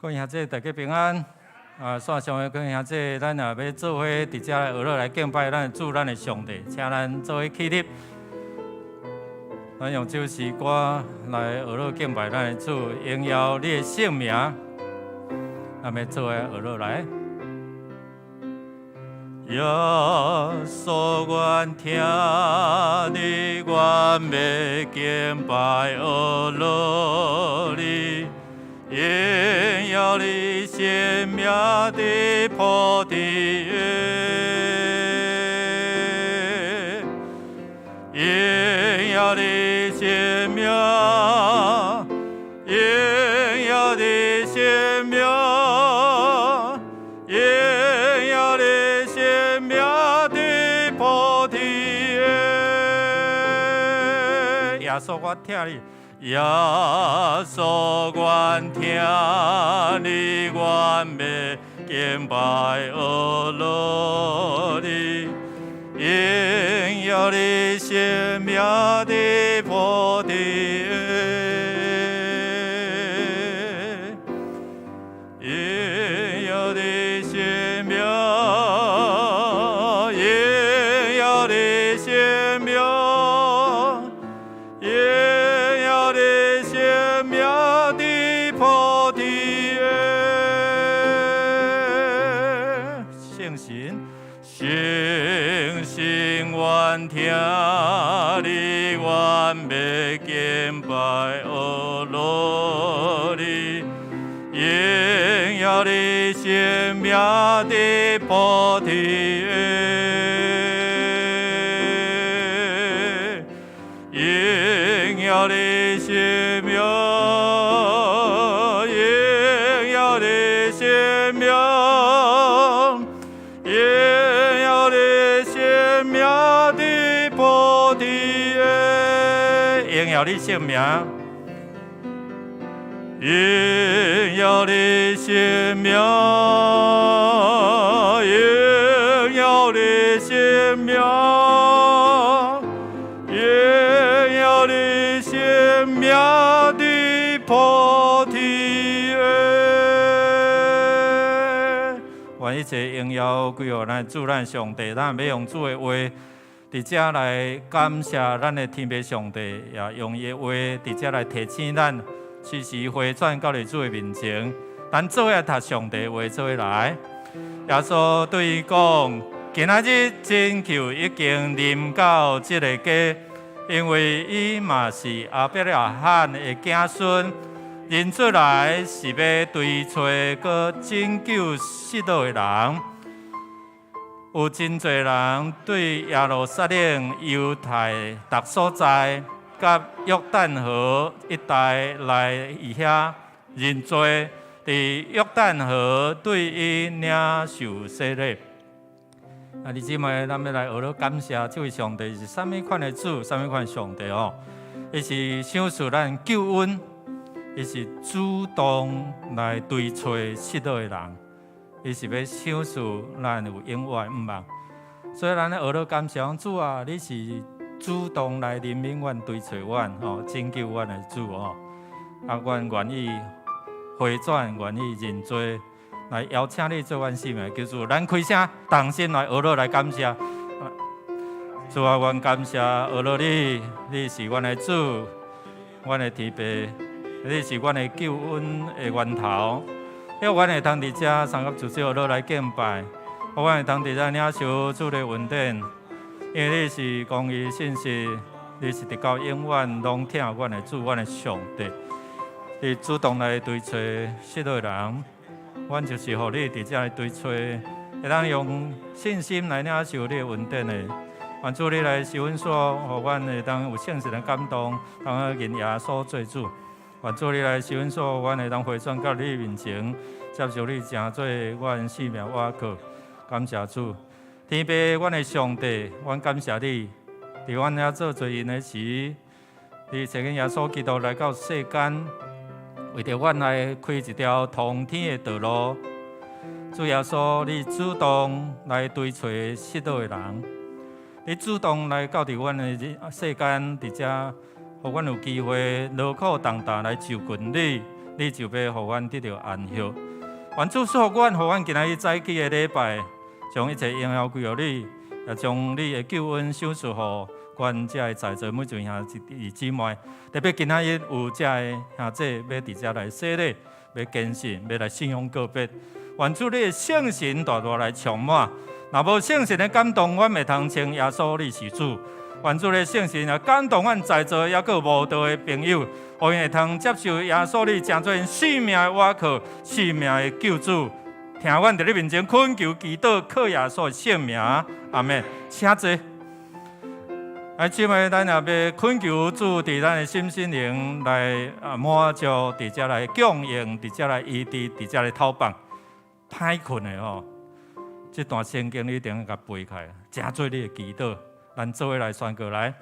各位兄弟，大家平安。啊，線上的各位兄弟，咱也欲做伙佇遮來學樂來敬拜咱的主，咱的上帝，請咱做伙起立。咱用這首詩歌來學樂敬拜咱的主，榮耀你的聖名。咱欲做伙學樂來。耶穌，阮疼你，阮欲敬拜學樂你。榮耀你聖名佇普天下，榮耀你聖名，榮耀你聖名，榮耀你聖名佇普天下。耶穌，我疼你。耶穌，阮疼你，阮欲敬拜學樂你，榮耀你聖名佇普天下，榮耀你聖名，榮耀你聖名，榮耀你聖名佇普天下。聖神，聖神，阮疼你，阮欲敬拜學樂你，榮耀你聖名佇普天下，榮耀你聖名，榮耀你聖名，榮耀你聖名佇普天下，榮耀你聖名，榮耀你聖名，榮耀你聖名，榮耀你聖名佇普天下。願一切榮耀歸予咱主，咱上帝。咱欲用主的話，佇遮來感謝咱的天父上帝，也用伊的話佇遮來提醒咱，隨時回轉到佇主的面前。咱做伙來讀上帝的話，做伙來。耶穌對伊講：今仔日拯救已經臨到這个家，因為伊嘛是亞伯拉罕的子孫。人子來是欲追揣閣拯救失落的人。有真濟人對耶路撒冷、猶太逐所在，佮約旦河一帶來伊遐認罪，佇約旦河對伊領受洗禮。啊，弟兄姊妹，咱欲來學樂感謝這位上帝是啥物款的主，啥物款的上帝哦？伊是賞賜咱救恩，伊是主動來追揣失落的人，伊是欲賞賜咱有永活的向望。所以咱咧學樂感謝主啊，你是主動來憐憫阮、追揣阮、吼拯救阮的主哦。啊，阮願意回轉，願意認罪，來邀請你做阮生命的救主。咱開聲，同心來學樂來感謝。主啊，阮感謝學樂你，你是阮的主，阮的天父，你是阮的救恩的源頭。予阮會通佇遮三合主學樂來敬拜，予阮會通佇遮領受主的恩典。因為你是公義信實，你是直到永遠攏疼阮的主，阮的上帝。你主動來追揣失落的人，阮就是予你佇遮來追揣，會當用信心來領受你的恩典的。願主你來施阮所，予阮會當有聖神的感動，當認耶穌做主。願主你來施阮所，阮會當回轉到你面前，接受你成做阮生命倚靠。感謝主，天父，阮的上帝，阮感謝你，佇阮猶做罪人的時，你差遣耶穌基督來到世間，為著阮來開一條通天的道路。主耶穌，你主動來追揣失落的人，你主動來到佇阮的世間，佇遮，予阮有機會勞苦重擔來就近你，你就欲予阮得著安息。願主賜福阮，予阮今仔日早起的禮拜，將一切榮耀歸予你，也將你的救恩賞賜予阮遮的在座每一位兄弟姊妹。特別今仔日有遮的兄弟欲佇遮來洗禮，欲堅信，欲來信仰告別。願主你的聖神大大來充滿。若無聖神的感動，阮袂通稱耶穌你是主。願主的聖神也感動阮在座猶閣無道的朋友，予𪜶會通接受耶穌你成做𪜶性命的倚靠、性命的救主。聽阮佇你面前懇求祈禱，靠耶穌的聖名，阿們。請坐。啊，姊妹，咱也欲懇求主佇咱的心身靈來啊滿足，佇遮來供應，佇遮來醫治，佇遮來透放。歹睏的吼，這段聖經你一定愛共背起來，成做你的祈禱。咱做伙來宣告來，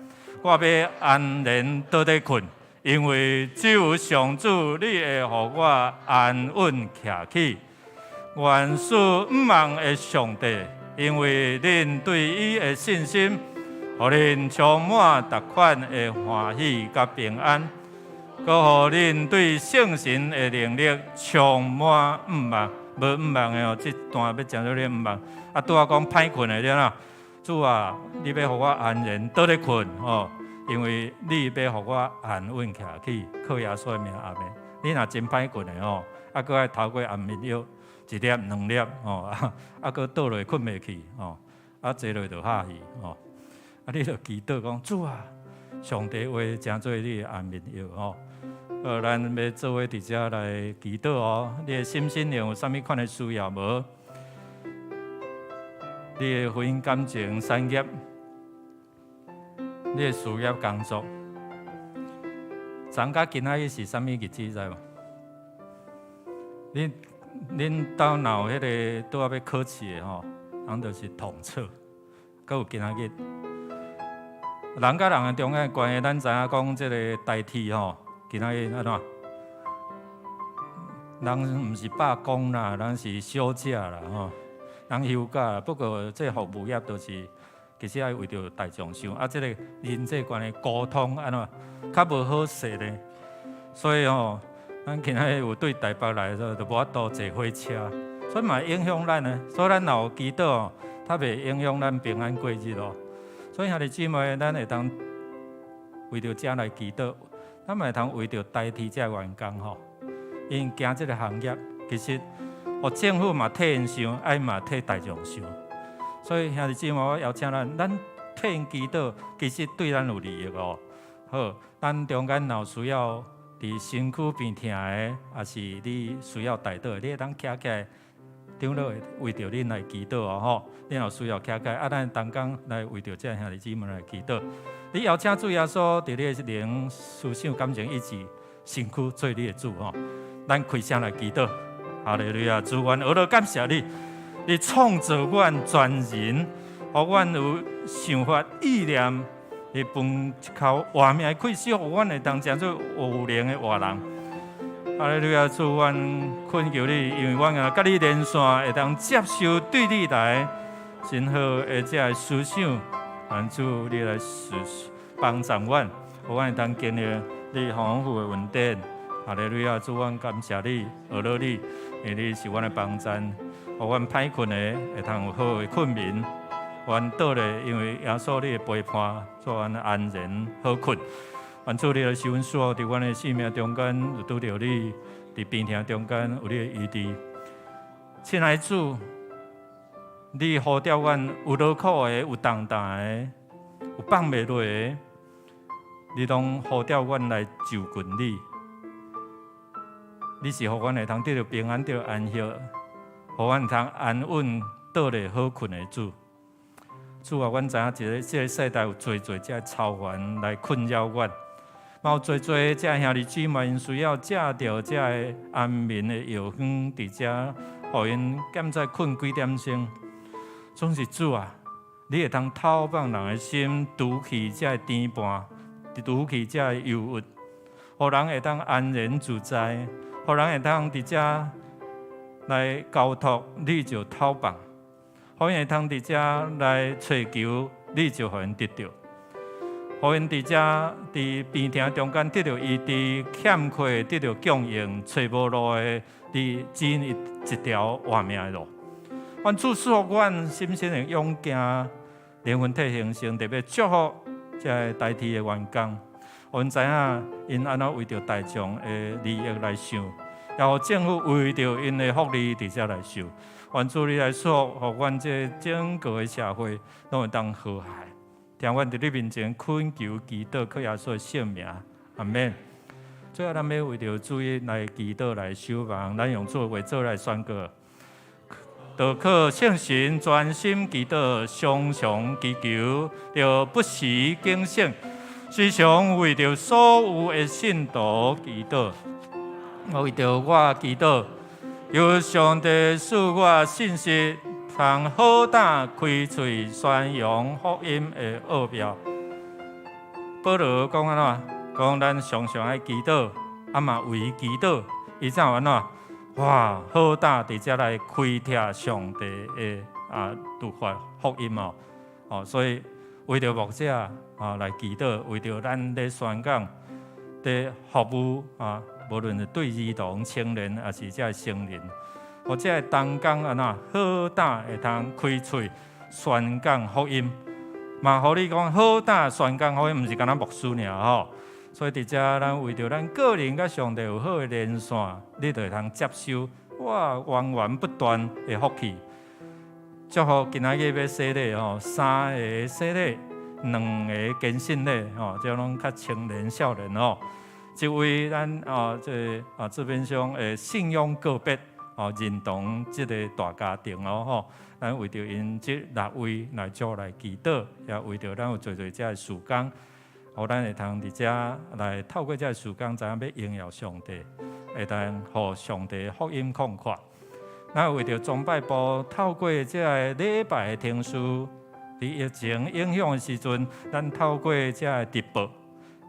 我欲安然倒咧睏，因為只有上主你會予我安穩徛起。願賜向望的上帝，因為恁對伊的信心，予恁充滿逐款的歡喜佮平安，閣予恁對聖神的能力充滿向望。無向望的哦，這段欲成做你向望。啊，拄仔講歹睏的對啦，主啊，你欲予我安然倒咧睏吼，因為你欲予我安穩徛起，靠耶穌的名阿們。你若真歹睏的吼，啊，閣愛頭過安眠藥一粒兩粒吼，啊，閣倒落睏袂去吼，啊，坐落就哈去吼，啊，你就祈禱講主啊，上帝話成做你的安眠藥吼。咱欲做伙佇遮來祈禱哦。你的心身靈有啥物款的需要無？你的婚姻感情、產業，你的事業工作，昨佮今仔日是啥物日子？知無？恁兜若有彼个拄仔欲考試的吼，人就是統測，閣有今仔日。人佮人的中間關係，咱知影講這个代替吼，今仔日按怎？人毋是罷工啦，人是休假啦吼，人休假。不過這服務業都是其實愛為著大眾想，啊，這个人際關係溝通按怎較無好勢咧。所以吼，咱今仔日有對台北來說，就無法度坐火車，所以嘛影響咱呢。所以咱若有祈禱，較袂影響咱平安過日咯。所以兄弟姊妹，咱會當為著遮來祈禱，咱嘛會當為著代替這員工吼，𪜶行這个行業，其實，予政府嘛替𪜶想，愛嘛替大眾想。所以兄弟姊妹，我邀請咱，咱替𪜶祈禱，其實對咱有利益哦。好，咱中間若有需要佇身軀病疼的，抑是你需要代禱的，你會當徛起來，長老會為著恁來祈禱哦吼。你若有需要徛起來，啊，咱同工來為著這兄弟姊妹來祈禱。你邀請主耶穌佇你的靈思想感情意志身軀做你的主吼。咱開聲來祈禱，哈利路亞！主，阮學了感謝你，你創造阮全人，予阮有想法意念，你分一口活命的氣息，予阮會當成做有靈的活人。哈利路亞！主，阮懇求你，因為阮啊佮你連線，會當接受對你來真好的這个思想，願主你來幫助阮，予阮會當經歷你豐富的恩典。哈利路亞！主，阮感謝你，學了你，因為你是阮的幫贊，予阮歹睏的會通有好的睏眠，阮倒咧，因為耶穌你的陪伴，予阮安然好睏。願主你來賜阮賜福，佇阮的生命中間有拄著你，佇病痛中間有你的醫治。親愛主，你呼召阮有勞苦的，有重擔的，有放袂落的，你攏呼召阮來就近你。你是予阮會通得著平安、得著安息，予阮會通安穩倒咧好睏的主。主啊，阮知影這个世代有濟濟這愁煩來困擾阮，嘛有濟濟這兄弟姊妹𪜶需要藉著這个安眠的藥方佇遮，予𪜶減早睏幾點鐘。總是主啊，你會當透放人的心，除去這个牽絆，除去這个憂鬱，予人會當安然自在，予人會當佇遮來交託，你就透放；予𪜶會當佇遮來揣求，你就予𪜶得著。予予𪜶佇遮佇病痛中間得著醫治，欠缺得著供應，揣無路的，你指引伊一條活命的路。願主賜予阮心身的勇健，靈魂體形成，特別祝福這个台鐵的員工。予𪜶知影𪜶按怎為著大眾的利益來想，也予政府為著𪜶的福利佇遮來想。願主你來賜福，予阮這整個的社會攏會當和諧。聽阮佇你面前懇求祈禱，靠耶穌的聖名，阿門。最後，咱欲為著主日來祈禱來守望，咱用主的話做來宣告。著靠聖神專心祈禱，常常祈求，著不時警醒，時常為著所有的信徒祈禱。為著我祈禱，求上帝賜我信實，通好膽開喙宣揚福音的奧妙。保羅講按怎？講咱常常愛祈禱，啊嘛為祈禱，伊才有按怎？哇，好膽佇遮來開拓上帝的律法福音哦。哦，所以為著牧者啊來祈禱，為著咱咧宣講、咧服務啊，無論是對兒童、青年，抑是這成人，或者同工按怎好膽會通開喙宣講福音，嘛予你講好膽宣講福音，毋是干焦牧師爾吼。所以佇遮，咱為著咱個人佮上帝有好的連線，你就會通接收哇源源不斷的福氣。祝福今仔日欲洗禮吼，三个洗禮，兩个堅信禮吼，這攏較青年少年吼。這位咱啊，這啊這邊廂的信仰個別哦，認同這个大家庭哦吼，咱為著𪜶這六位來做來祈禱，也為著咱有濟濟這个事工，予咱會通佇遮來透過這个事工，知影欲榮耀上帝，會當予上帝福音擴闊。咱為著崇拜部透過這个禮拜的程序，佇疫情影響的時陣，咱透過這个直播，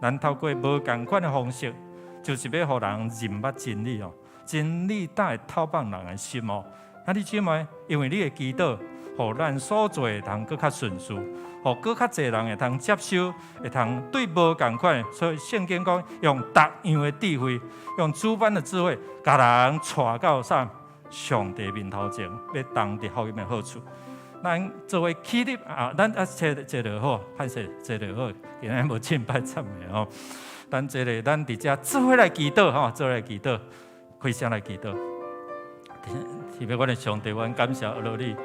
咱透過無仝款的方式，就是欲予人認捌真理哦。真理才會透放人的心哦。啊，你姊妹，因為你的祈禱，予咱所做的通閣較順遂，予閣較濟人會通接受，會通對無仝款。所以聖經講，用各樣的智慧，用諸般的智慧，共人帶到啥？上帝面頭前，欲同得福音的好處。咱做伙起立啊！咱啊，坐坐就好，歹勢坐就好。今仔無敬拜讚美吼，咱這个咱佇遮做伙來祈禱吼，做伙來祈禱，開聲來祈禱。特別阮的上帝，阮感謝阿羅你，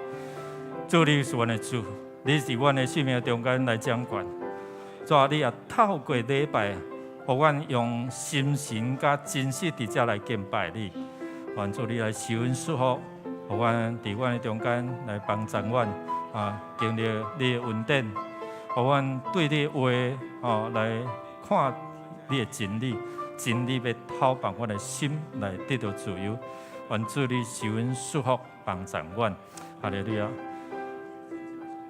主你是阮的主，你佇阮的生命中間來掌權。主啊，你也透過禮拜，予阮用心神佮真實佇遮來敬拜你。願主你來賜恩賜福，予阮佇阮的中間來幫助阮啊，經歷你的恩典，予阮對你的話哦來看你的真理，真理欲透放阮的心來得著自由。願主你賜恩賜福幫助阮，哈利路亞。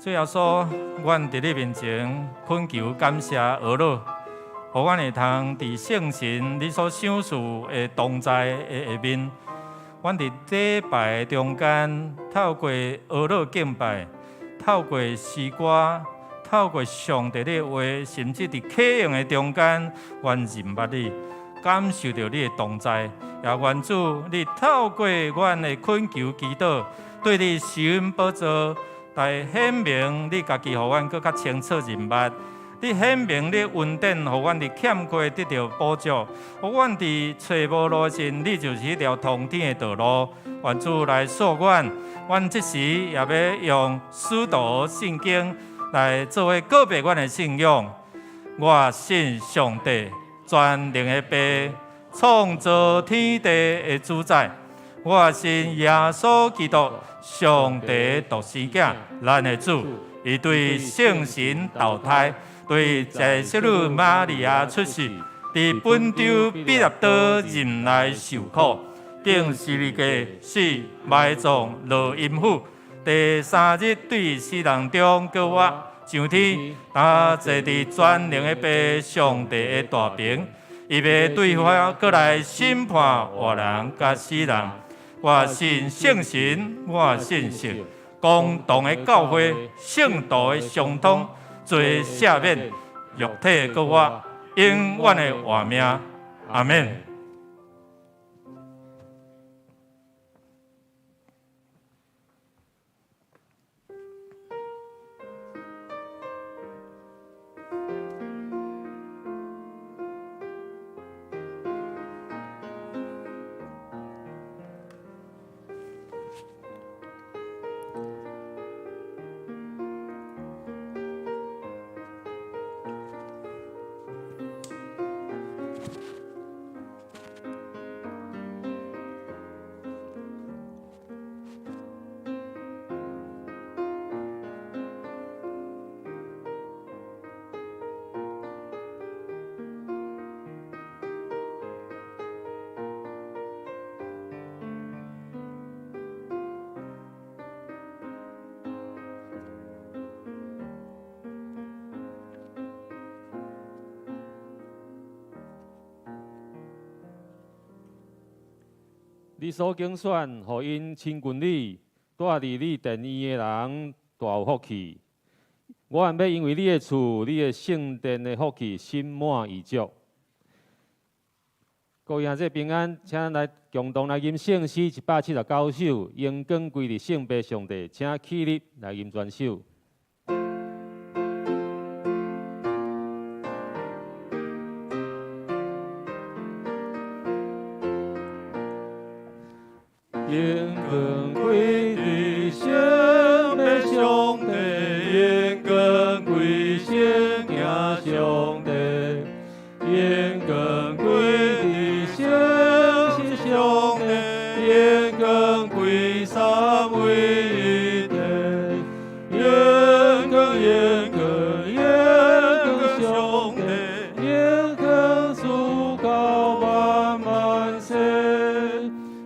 主耶穌，阮佇你面前懇求感謝阿樂，予阮會通佇聖神你所賞賜的同在的下面，阮佇禮拜中間透過阿樂敬拜，透過詩歌，透過上帝的話，甚至佇啟用的中間，阮認捌你，感受著你的同在，也願主你透過阮的懇求祈禱，對你施恩寶座來顯明你家己，予阮閣較清楚認捌。你顯明你恩典，予阮佇欠缺得著補足，予阮佇揣無路時，你就是彼條通天的道路。願主來賜阮，阮這時也欲用使徒信經來做伙告白阮的信仰。我信上帝，全能的父，創造天地的主宰。我信耶穌基督，上帝獨生囝，咱的主，伊對聖神投胎，對濟聖女瑪利亞出世，佇本丟彼拉多忍耐受苦，釘十字架死埋葬落陰府，第三日對死人中閣活上天，啊，坐佇全能的父上帝的大爿，伊欲對遐閣來審判活人佮死人。我信聖神，我信聖公同的教會，聖徒的相通，罪赦免，肉體閣我永遠的活命。阿們。你所揀選，予𪜶親近你，住佇你殿院的人大有福氣。我願欲因為你的厝、你的聖殿的福氣，心滿意足。各位兄弟平安，請咱來共同來吟聖詩179首，榮光歸佇聖父上帝，請起立來吟全首。榮光歸佇聖父上帝，榮光歸聖子上帝，榮光歸佇聖神上帝，榮光歸三位一體，榮光榮光榮光上帝，榮光賜到萬萬世。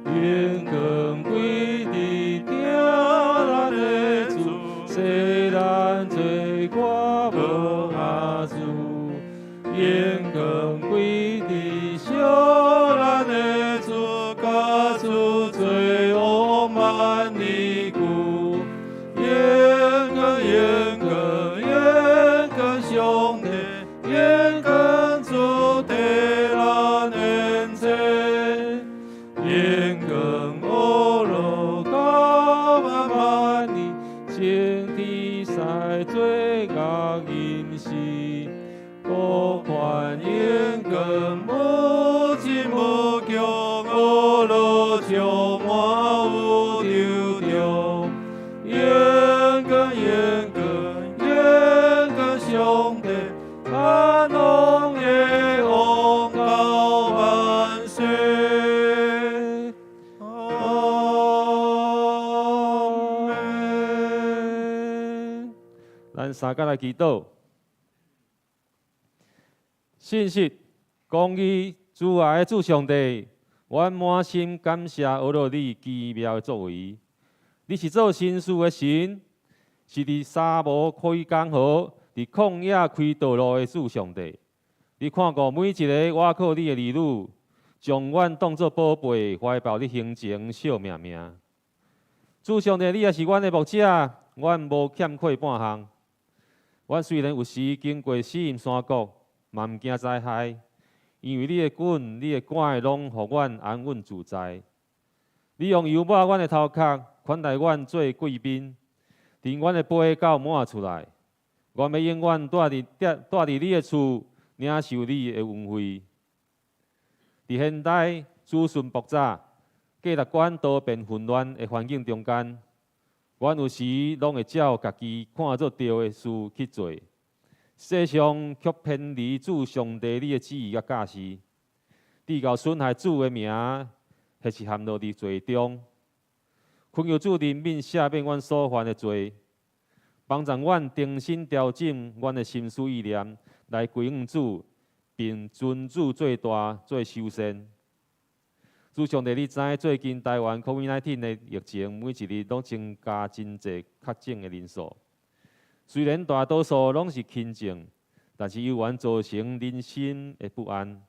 榮光歸佇疼咱的主，洗咱罪過無瑕疵。榮光歸佇惜咱的主，佮主做王萬年久。榮光榮光榮光上帝，榮光主替咱獻祭。榮光呵咾到萬萬年，青天使做樂吟詩，各款榮光無盡無窮，呵咾充滿宇宙中。榮光榮光榮光上帝，咱攏會王到萬世。阿們。咱三個來祈禱。信實、公義、慈愛的主上帝，阮滿心感謝呵咾你奇妙的作為。你是做神事的神，是佇沙漠開江河，佇曠野開道路的主上帝。你看顧每一个倚靠你的兒女，將阮當作寶貝，懷抱你胸前惜命命。主上帝，你也是阮的牧者，阮無欠缺半項。阮雖然有時經過死蔭山谷，嘛毋驚災害，因為你的棍、你的拐攏予阮安穩自在。你用油抹阮的頭殼，款待阮做貴賓，連阮的杯到滿出來。阮欲永遠蹛佇你的厝，領受你的恩惠。佇現代資訊爆炸、價值觀多變混亂的環境中間，阮有時攏會照家己看做對的事去做，世上卻偏離主上帝你的旨意佮教示，至到損害主的名，或是陷落佇罪中。懇求主憐憫赦免阮所犯的罪，幫助阮重新調整阮的心思意念，來歸向主，並尊主做大做首先。主上帝，你知最近台灣 COVID-19 的疫情，每一日攏增加真濟確診的人數。雖然大多數攏是輕症，但是猶原造成人心的不安。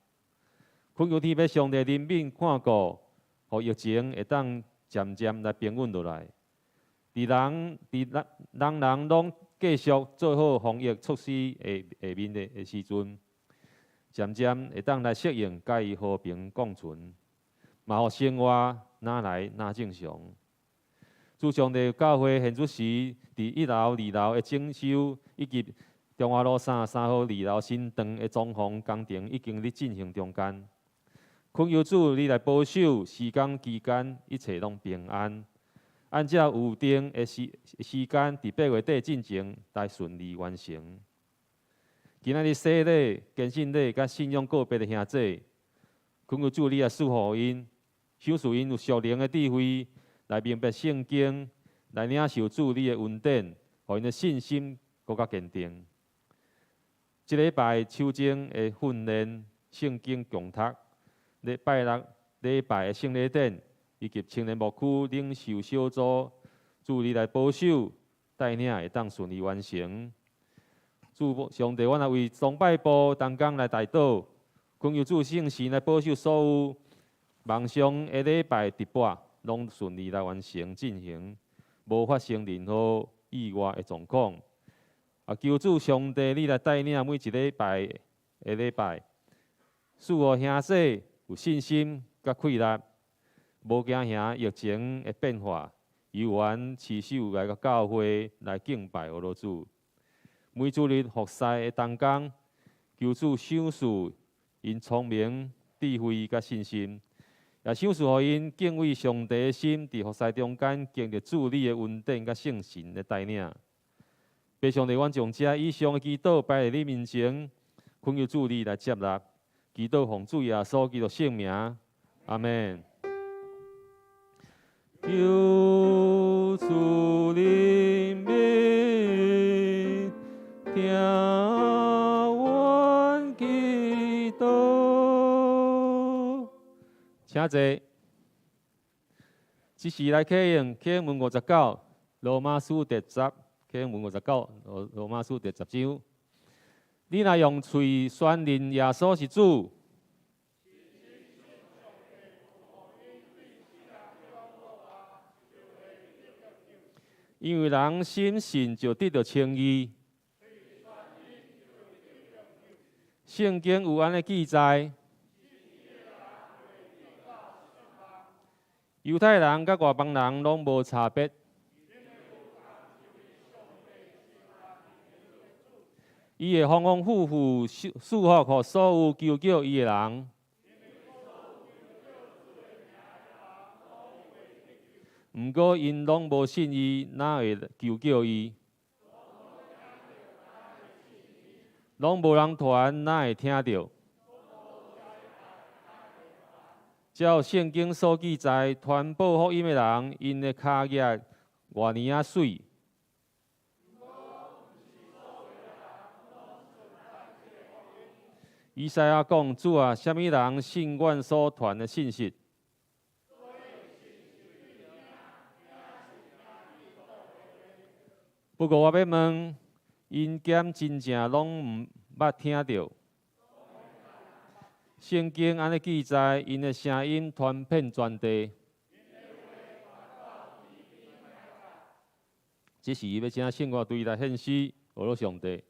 懇求天父上帝憐憫看顧，予疫情會當漸漸來平穩落來。佇人佇咱人人攏繼繼續做好防疫措施的下面的時陣，漸漸會當來適應，佮伊和平共存，嘛予生活若來若正常。主上帝教會現此時佇一樓、二樓的整修，以及中華路33號二樓新堂的裝潢工程已經佇進行中間。懇求主你來保守施工期間一切攏平安，按照預定的時間，佇8月底進前來順利完成。今仔日洗禮、堅信禮佮信仰告白的兄弟，懇求主你來賜予𪜶，賞賜𪜶有屬靈的智慧，來明白聖經，來領受主你的恩典，予𪜶的信心閣較堅定。這禮拜秋正的訓練、聖經共讀，禮拜六禮拜的聖禮典，以及青年牧區領袖小組，主你來保守帶領會當順利完成。主上帝，阮也為崇拜部同工來代禱，懇求主聖神來保守所有網上的禮拜直播，攏順利來完成進行，無發生任何意外的狀況。啊，求主上帝，你來帶領每一禮拜的禮拜，賜予兄弟有信心佮氣力，無驚嚇疫情的變化，猶原持守來到教會來敬拜阿羅主。每主日服侍的同工，求主賞賜𪜶聰明、智慧佮信心，也賞賜予𪜶敬畏上帝的心，佇服侍中間經歷主你的恩典佮聖神的帶領。父上帝，阮將這以上的祈禱擺佇你面前，懇求主你來接納。祈禱奉主耶穌基督聖名，阿門。求主憐憫，聽阮祈禱。請坐。這時來啟用啟文59，羅馬書第十，啟文59，羅馬書第10章。你若用喙宣認耶穌是主，因為人深信就得著稱義。聖經有按呢記載，猶太人佮外邦人攏無差別。伊會豐豐富富賜福予所有求叫伊的人。毋過𪜶攏無信伊，哪會求叫伊？攏無人傳，哪會聽著？照聖經所記載，傳報福音的人，𪜶的跤跡偌爾仔媠。以賽亞講：主啊，啥物人信阮所傳的信息？不過我欲問，𪜶敢真正攏毋捌聽著？聖經按呢記載，𪜶的聲音傳遍全地。這時欲請聖樂隊來獻詩，阿羅上帝。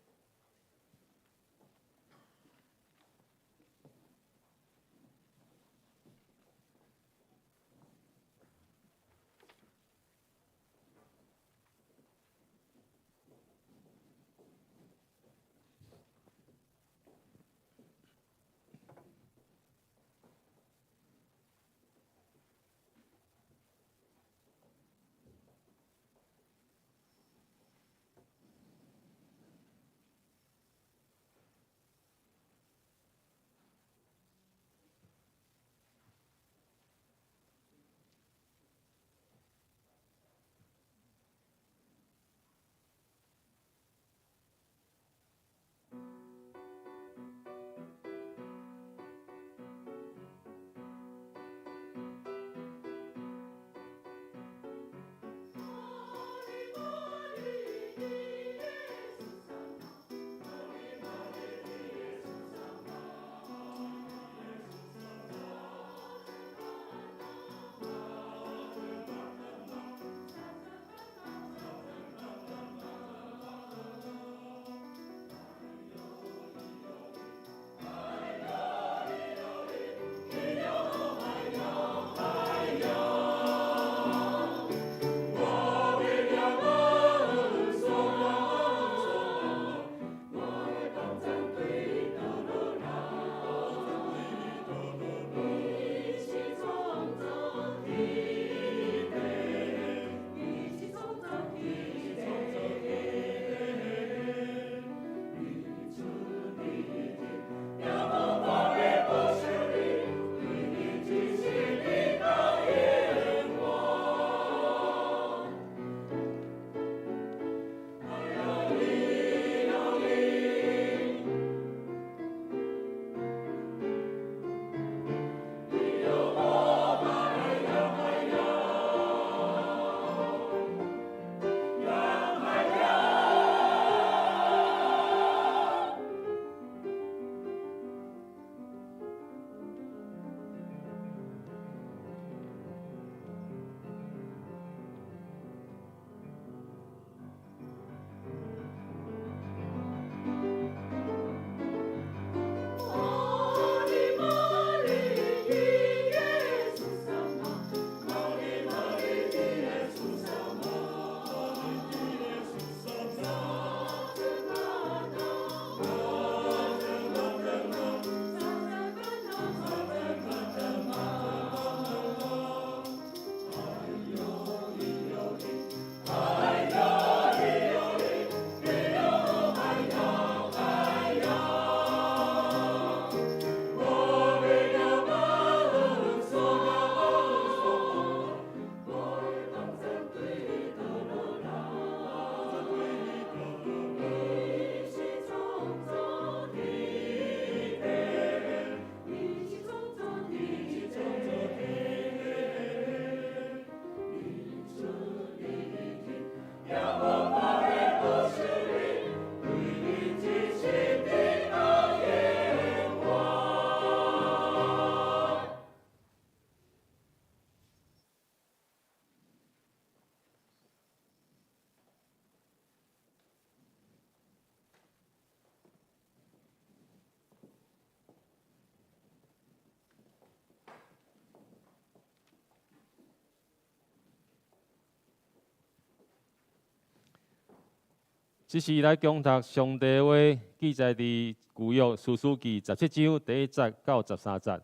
這是來恭讀上帝話，記載佇舊約士師記十七章第一節到十三節。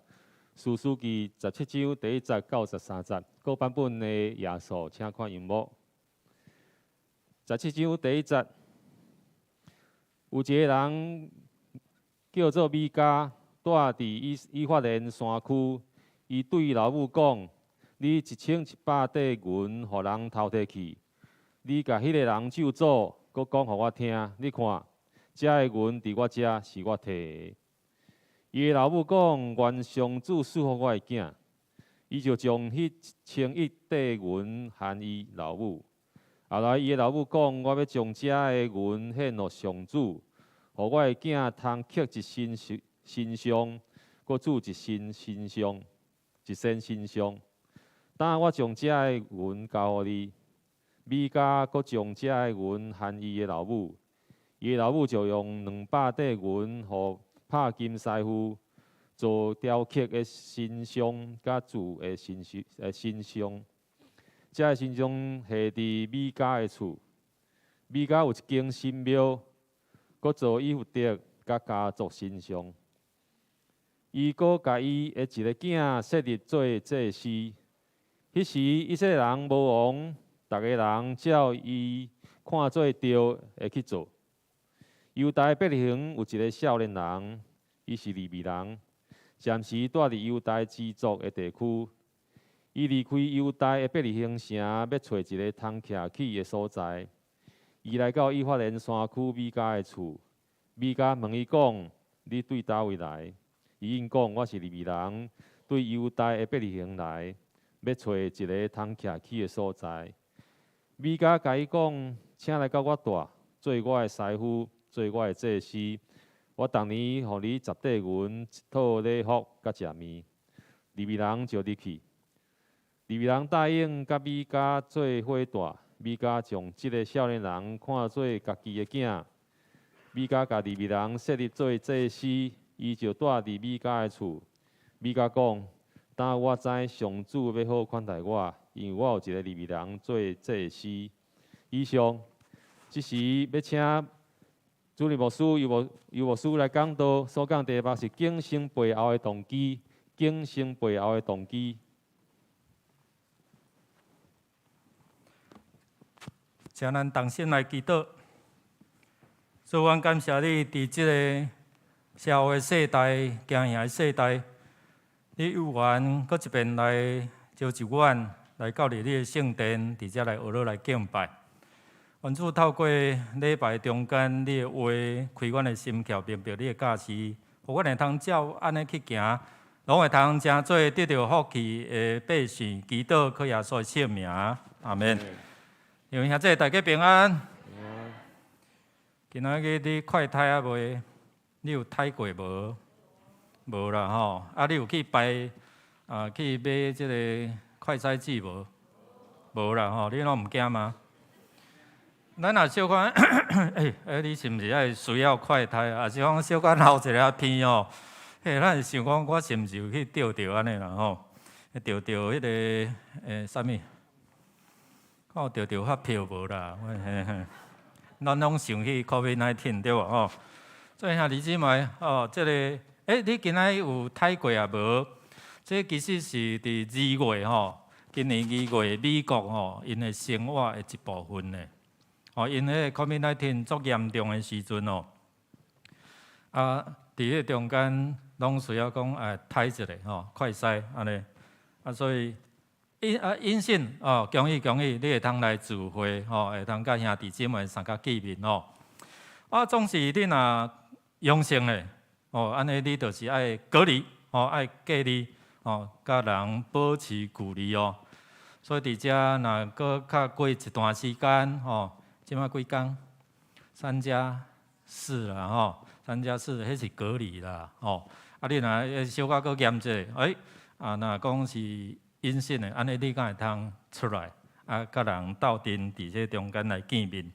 士師記十七章第一節到十三節，各版本的頁數，請看螢幕。十七章第一節，有一个人叫做米迦，住佇以法蓮山區。伊對老母講：你1100塊銀，予人偷提去，你共彼个人咒詛，閣講予我聽。你看，這个銀佇我遮是我提的。伊的老母講：願上主賜福我的囝。伊就將彼1100塊銀還伊老母。後來伊的老母講：我欲將這个銀獻予上主，予我的囝通刻一身神像，閣鑄一身神像，一身神像。等我將這个銀交予你，米迦閣將這个銀還伊的老母，伊的老母就用200塊銀予拍金師傅做雕刻的神像，佮鑄的神像。這个神像下佇米迦的厝。米迦有一間神廟，閣做以弗得佮家族神像。伊閣共伊的一个囝設立做祭司。彼時以色列人無王，逐个人照伊看做對的去做。猶大伯利恆有一个少年人，伊是利未人，暫時住佇猶大支族的地區。伊離開猶大的伯利恆城，欲揣一个通徛起的所在。伊來到以法蓮山區米迦的厝，米迦問伊講：你對佗位來？伊應講：我是利未人，對猶大的伯利恆來，欲揣一个通徛起的所在。米迦共伊講：請來佮我蹛，做我的師傅，做我的祭司。我逐年予你十塊銀，一套禮服，佮食麵。利未人就入去。利未人答應佮米迦做伙蹛，米迦將這个少年人看做家己的囝。米迦共利未人設立做祭司，伊就蹛佇米迦的厝。米迦講：當我知上主欲好款待我，因為我有一个利未人做祭司。以上，這時欲請主任牧師、尤牧師來講道，所講題目是警醒背後的動機，警醒背後的動機。請咱同心來祈禱。主，阮感謝你，佇這个社會世代、行行的世代，你有緣閣一遍來召集阮來到佇你的聖殿，佇遮來學落來敬拜。願主透過禮拜中間，你的話開阮的心竅，明白你的教示，予阮會通照按呢去行，攏會通成做得著福氣的百姓。祈禱靠耶穌的聖名，阿門。弟兄姊妹，大家平安。今仔日你快篩啊未？你有篩過無？無啦吼。啊，你有去排啊？去買這个快篩劑無？無啦吼。你攏毋驚嗎？咱若小可，欸，你是毋是愛需要快篩啊？抑是講小可流一下鼻哦？嘿，咱會想講，我是毋是有去著著按呢啦吼？著著彼个啥物？看有著著發票無啦？嘿嘿，咱攏想起 COVID-19 對無吼？所以兄弟姊妹哦，這个你今仔日有篩過啊無？這其實是佇二月吼，今年二月美國吼，𪜶的生活的一部分呢。哦，𪜶彼个 COVID-19 足嚴重的時陣哦，啊，佇彼個中間攏需要講篩一下吼，快篩按呢，啊，所以陰性哦，恭喜恭喜，你會通來聚會吼，會通佮兄弟姊妹相佮見面吼。啊，總是你若陽性的哦，按呢你就是愛隔離哦，愛隔離哦，佮人保持距離哦。所以佇遮若閣較過一段時間吼，這擺幾工？3加4啦吼，三加四，彼是隔離啦吼。啊，你若小可閣驗者，欸，啊，若講是陰性的，按呢你敢會通出來，啊，佮人鬥陣佇這中間來見面。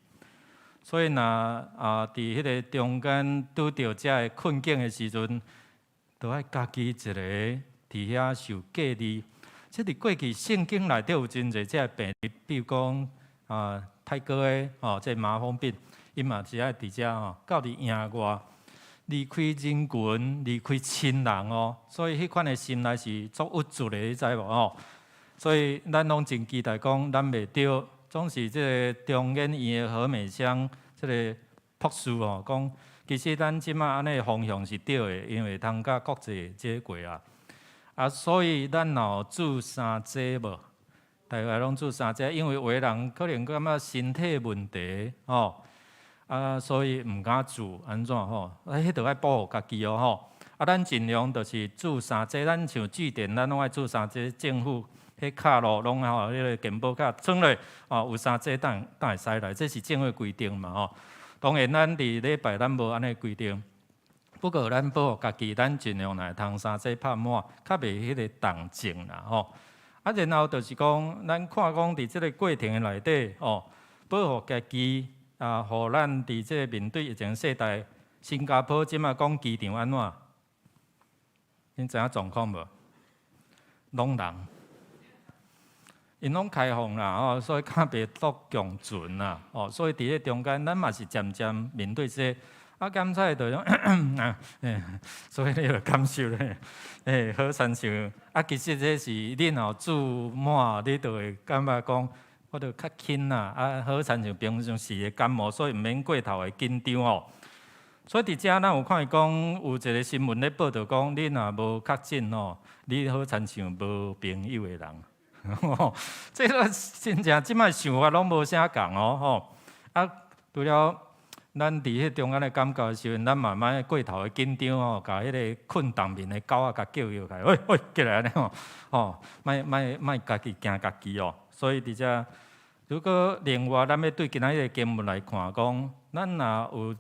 所以若啊，佇彼个中間拄著這个困境的時陣，都愛家己一个佇遐受隔離。這佇過去聖經內底有真濟這个病例，比如講啊，泰哥的哦，這麻風病，伊嘛是愛佇遮吼，到佇營外離開人群，離開親人哦，所以彼款的心內是足鬱卒的，你知無吼？所以咱攏真期待講，咱袂著，總是這个中研院的何美鄉這个博士吼講，其實咱這馬按呢方向是對的，因為通佮國際接軌啊。啊，所以咱若有注三劑無？大家攏注三劑，因為有的人可能感覺身體問題吼，啊，所以毋敢注，按怎吼？啊，彼著愛保護家己哦吼。啊，咱盡量就是注三劑，咱像據點，咱攏愛注三劑，政府彼卡路攏吼，彼个健保卡轉落，哦，有三劑當當會使來，這是政府規定嘛吼。當然，咱佇禮拜咱無按呢規定，不過咱保護家己，咱盡量來通三劑拍滿，較袂彼个重症啦吼。啊，然後就是講，咱看講佇這个過程的內底，哦，保護家己啊，予咱佇這个面對疫情世代，新加坡這馬講機場按怎？恁知影狀況無？攏人，𪜶攏開放啦，吼，所以較袂獨共存啦，哦，所以佇咧中間，咱嘛是漸漸面對這個，啊，檢測就啊，所以你就感受咧，好親像，啊，其實這是你若注滿，你就會感覺講，我就較輕啦，啊，好親像平常時的感冒，所以毋免過頭的緊張哦。所以佇遮咱有看伊講，有一個新聞咧報導講，你若無確診吼，你好親像無朋友的人。這個真正這擺想法攏無啥仝哦吼。啊，除了咱佇彼中間的感覺的時陣，咱慢慢過頭的緊張吼，共彼个睏東面的狗仔共叫搖起來，喂喂，起來按呢吼，吼，莫莫莫家己驚家己哦。所以佇遮，如果另外咱欲對今仔日的經文來看，講咱若有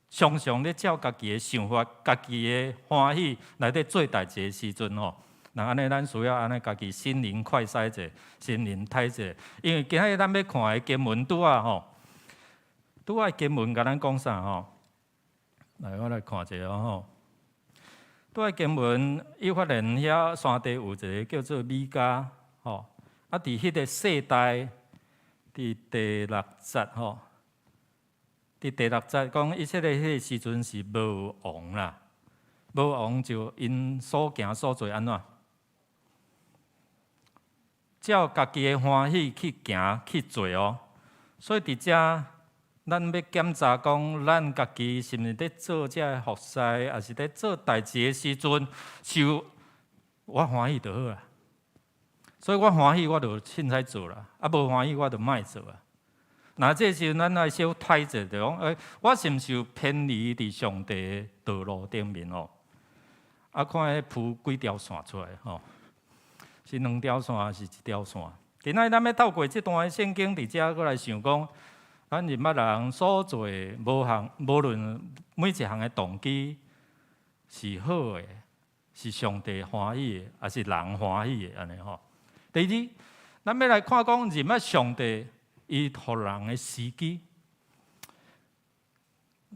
常常咧照家己的想法、家己的歡喜來咧做代誌的時陣吼，那按呢，咱需要按呢家己心靈快篩者，心靈刣者，因為今仔日咱欲看的經文拄仔吼，拄仔經文共咱講啥吼？來，我來看一下吼。拄仔經文，以法蓮遐山地有一个叫做米迦吼，啊，佇彼个世代，佇第六節吼，佇第六節講，以色列彼个時陣是無王啦，無王就𪜶所行所做按怎？照家己的歡喜去行去做哦，所以佇遮，咱欲檢查講，咱家己是毋是咧做這个服侍，抑是咧做代誌的時陣，是我歡喜就好啊。所以我歡喜，我就凊彩做啦；啊，無歡喜，我就莫做啊。若這時陣，咱愛小睇者，就講，欸，我是毋是有偏離佇上帝的道路頂面哦？啊，看彼鋪幾條線出來吼。是兩條線抑是一條線？今仔日咱欲透過這段聖經，佇遮閣來想講，咱任何人所做的無項，無論每一項的動機是好的，是上帝歡喜的，抑是人歡喜的，按呢吼。第二，咱欲來看講，認捌上帝伊予人的時機。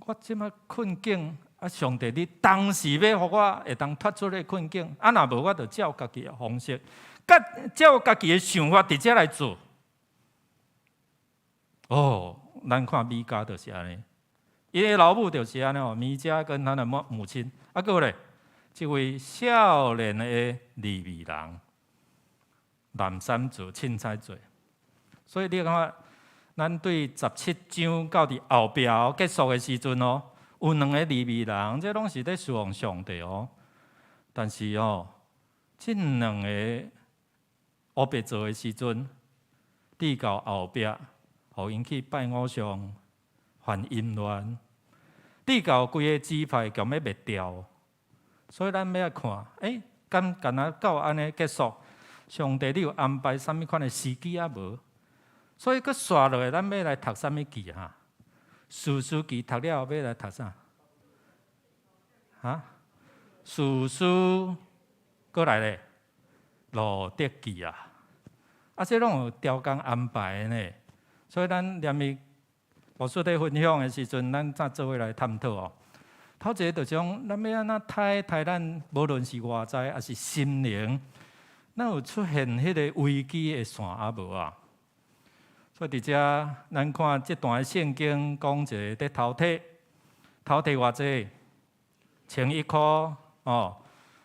我這馬困境，啊，上帝你當時欲予我會當脫出這个困境，啊，若無我就照家己的方式，佮照家己的想法佇遮來做。哦，咱看米迦就是按呢，伊的老母就是按呢哦，米迦跟他的母親，啊，閣咧，這位少年的利未人，濫散做，凊彩做，所以你感覺，咱對17章到佇後壁結束的時陣哦，有兩个利未人，這攏是咧侍奉上帝哦。但是哦，這兩个烏白做的時陣，直到後壁，予𪜶去拜偶像、犯淫亂，直到規个支派共欲滅掉。所以咱欲來看，欸，敢敢若到按呢結束，上帝你有安排啥物款的時機抑無？所以閣紲落來，咱欲來讀啥物記哈？士師記讀了後，欲來讀啥？哈？士師閣來咧，路得記啊！啊，這攏有調工安排的呢。所以咱連伊牧師咧分享的時陣，咱才做伙來探討哦。頭一个就是講，咱欲按怎刣刣咱，無論是外在抑是心靈，咱有出現彼个危機的線抑無啊？所以佇遮，咱看這段聖經講一个佇偷提，偷提偌濟，1100箍哦。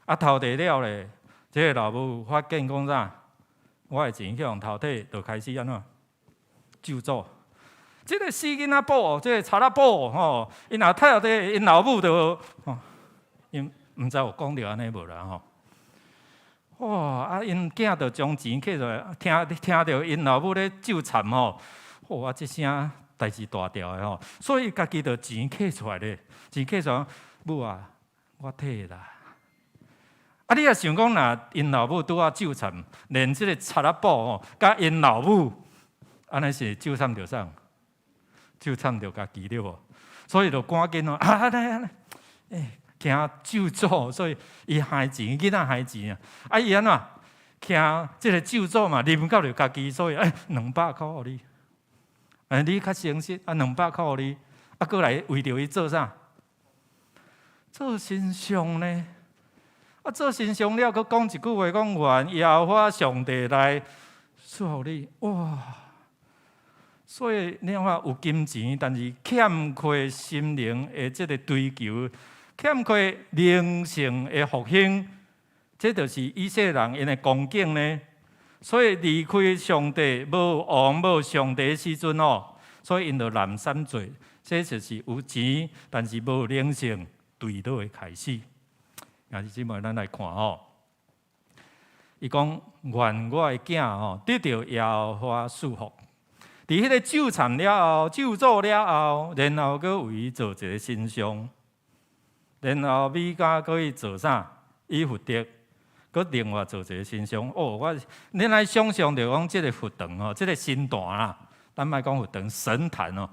啊，偷提了咧，這个老母發現講啥？我的錢去予偷提，就開始按怎咒詛。這个死囡仔寶，這个賊仔寶吼，𪜶若偷提，𪜶老母就吼，𪜶毋知有講著按呢無啦吼。哇！啊，𪜶囝就將錢揢出來，聽著𪜶老母咧咒讒吼，哇！這聲代誌大條的吼，所以家己就錢揢出來咧，錢揢出來，母啊，我提啦。啊，你若想講若𪜶老母拄仔咒讒，連這个賊仔寶吼，佮𪜶老母，按呢是咒讒著啥？咒讒著家己對無？所以就趕緊哦，啊，按呢按呢，欸。驚咒詛，所以伊還錢，囡仔還錢啊！啊，伊按怎？驚這个咒詛嘛，臨到著家己，所以欸，200箍予你，欸，你較誠實，啊，兩百箍予你，啊，閣來為著伊做啥？做神像呢？啊，做神像了，閣講一句話，講願耶和華上帝來賜福你，哇！所以你看有金錢，但是欠缺心靈的這个追求。欠缺靈性的復興，這就是以色列人𪜶的光景呢。所以離開上帝，無王無上帝的時陣哦，所以𪜶就濫散罪。這就是有錢，但是無靈性墜落的開始。兄弟姊妹，咱來看吼，伊講願我的囝吼得著耶和華賜福。佇彼个咒讒了後，咒詛了後，然後閣為伊做一个神像。然後米迦閣去做啥？以弗得，閣另外做一个神像。哦，我你來想象著講，這个佛堂吼，這个神壇啦，咱莫講佛堂，神壇哦，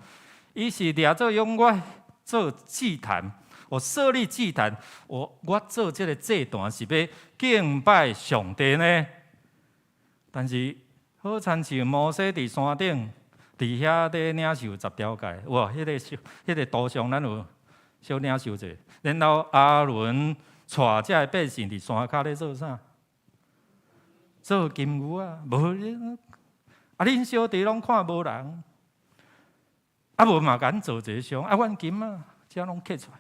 伊是掠做用我做祭壇，我設立祭壇，我做這个祭壇是欲敬拜上帝呢。但是好親像摩西佇山頂，佇遐咧領受十條誡，哇！彼个圖像咱有小領受者，然後亞倫帶這个百姓佇山跤咧做啥？做金牛仔，無啊！恁小弟攏看無人，啊無嘛共阮做一个像，啊，阮金仔，遮攏揢出來，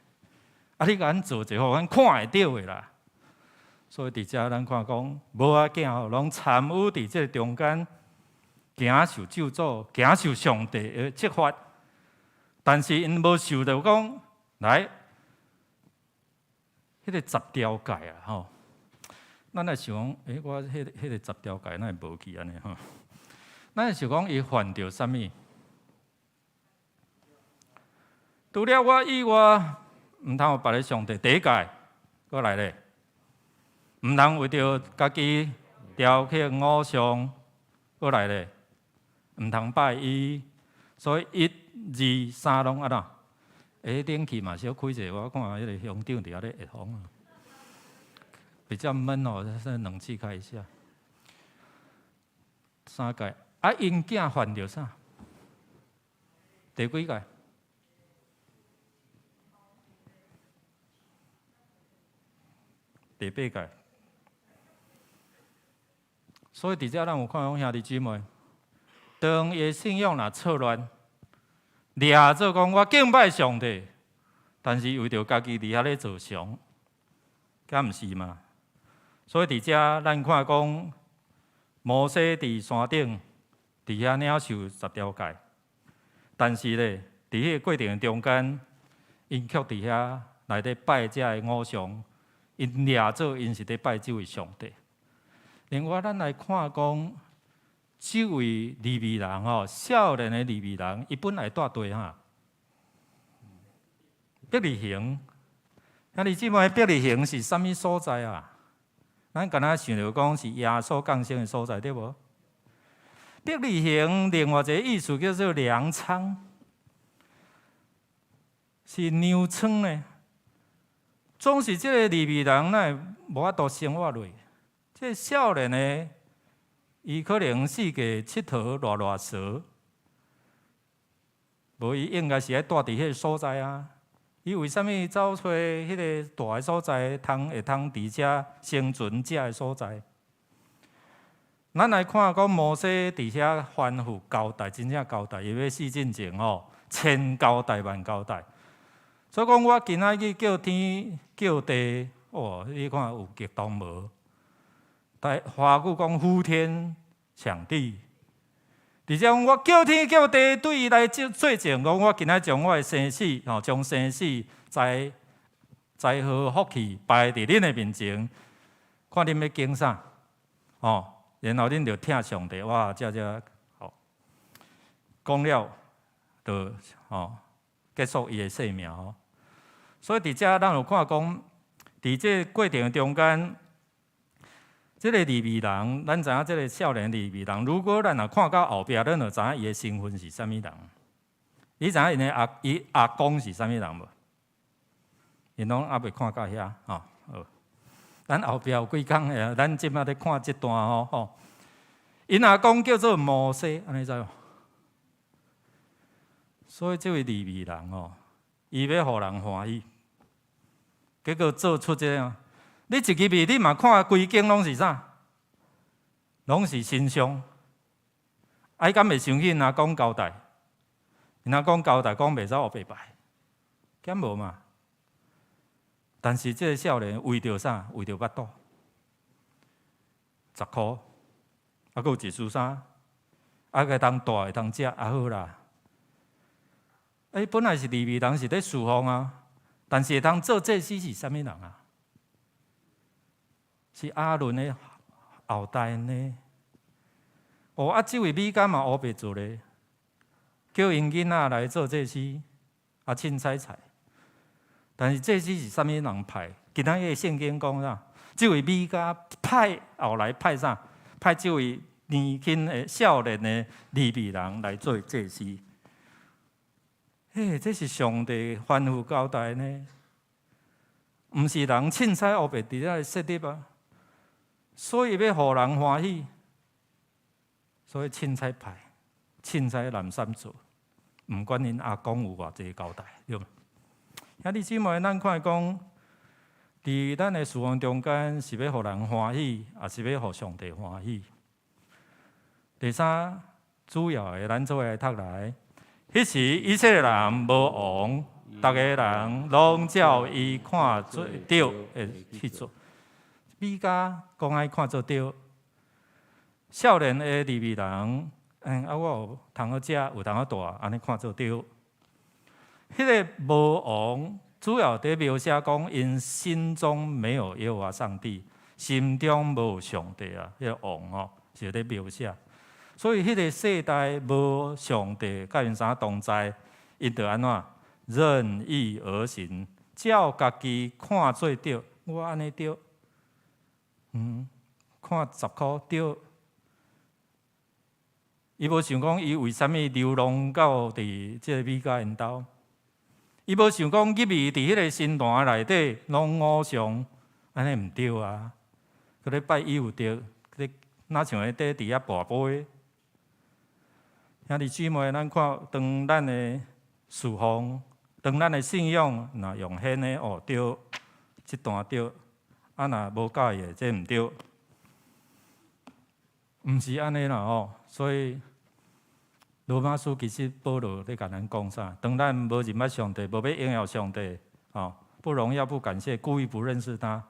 啊，你共阮做一个，予阮看會著的啦。所以佇遮咱看講，無仔囝吼，攏參與佇這个中間，驚受咒詛，驚受上帝的責罰，但是𪜶無受著講來，彼个十條誡啊，吼，咱來想講，欸，我彼个十條誡哪會無去按呢吼？咱想講伊犯著啥物？除了我以外，毋通有別个上帝。第一誡，閣來咧，毋通為著家己雕刻偶像，閣來咧，毋通拜伊。所以一、二、三攏按怎？欸，冷氣嘛小開者，我看彼个鄉長佇遐咧熱風啊，比較悶哦，冷氣開一下。三誡，啊，𪜶囝犯著啥？第幾誡？第八誡。所以佇遮咱有看講兄弟姊妹，當伊的信仰若錯亂，掠做講我敬拜上帝，但是為著家己佇遐咧做像，敢毋是嘛？所以佇遮咱看講，摩西佇山頂，佇遐領受十條誡，但是咧，佇彼個過程中間，𪜶卻佇遐來咧拜這个偶像，𪜶掠做𪜶是咧拜這位上帝。另外，咱來看講，這位利未人吼，少年的利未人，伊本來蹛佗哈？伯利恆，兄弟姊妹，伯利恆是啥物所在啊？咱敢若想著講是耶穌降生的所在，對無？伯利恆另外一个意思叫做糧倉，是糧倉呢。總是這个利未人，哪會無法度生活落？這个少年的，伊可能四界𨑨迌賴賴趖，無伊應該是愛蹛佇彼个所在啊。伊為啥物走揣彼个大的所在，通會通佇遮生存遮的所在？咱來看講摩西佇遐吩咐交代，真正交代，伊欲死進前吼，千交代萬交代。所以講，我今仔日叫天叫地，哦，你看有激動無？但華語講呼天搶地，而且講我叫天叫地對伊來做做證，講我今仔將我的生死，吼，將生死災災禍福氣擺佇恁的面前，看恁欲揀啥，吼，然後恁就聽上帝，哇，這這好，講了就吼結束伊的生命吼。所以佇遮咱有看講，佇這個過程中間，這個利未人，咱知影這個少年利未人，如果咱若看到後壁，咱就知影伊的身份是啥物人。你知影伊阿公是啥物人無？𪜶攏猶未看到遐吼。好，咱後壁有幾工的，咱這擺咧看這段吼吼。𪜶阿公叫做摩西，按呢知無？所以這位利未人吼，伊欲予人歡喜，結果做出這樣。你一入去，你嘛看規間攏是啥？攏是神像。啊，伊敢會生氣？𪜶阿公交代，𪜶阿公交代講袂使烏白拜，敢無嘛？但是這個少年為著啥？為著腹肚，10箍，啊，閣有一束衫，啊，會當帶會當食，啊好啦。欸，本來是利未人是咧侍奉啊，但是會當做祭司是啥物人啊？是亞倫的後代呢。哦，啊，這位米迦嘛烏白做咧，叫𪜶囡仔來做祭司，啊，凊彩彩。但是祭司是啥物人派？今仔日聖經講啥？這位米迦派後來派啥？派這位年輕的少年的利未人來做祭司。嘿，這是上帝吩咐交代呢，毋是人凊彩烏白佇遐設立啊。所以欲予人歡喜，所以凊彩派，凊彩濫散做，毋管𪜶阿公有偌濟交代，對無？兄弟姊妹，咱看講，佇咱的侍奉中間，是欲予人歡喜，抑是欲予上帝歡喜？第三，主要的，咱做伙來讀來。彼時以色列人無王，逐个人攏照伊看做對的去做。米迦講愛看做對，少年的利未人，啊，我有通好食，有通好帶，按呢看做對。彼個無王，主要佇描寫講，𪜶心中沒有耶和華上帝，心中無上帝啊，彼個王吼是咧描寫。所以彼個世代無上帝，佮𪜶啥同在，𪜶就按怎任意而行，照家己看做對，我按呢對，看10箍對。伊無想講伊為啥物流浪到佇這個米迦𪜶兜，伊無想講入去佇彼個神壇內底攏偶像，按呢毋對啊！閣咧拜以弗得，咧若像咧佇遐跋杯。兄弟姊妹，咱看當咱的侍奉，當咱的信仰，若用顯的哦對，這段對，啊若無佮意的，這毋對，毋是按呢啦吼。所以羅馬書其實保羅咧共咱講啥？當咱無認捌上帝，無欲榮耀上帝，吼，不榮耀不感謝，故意不認識他。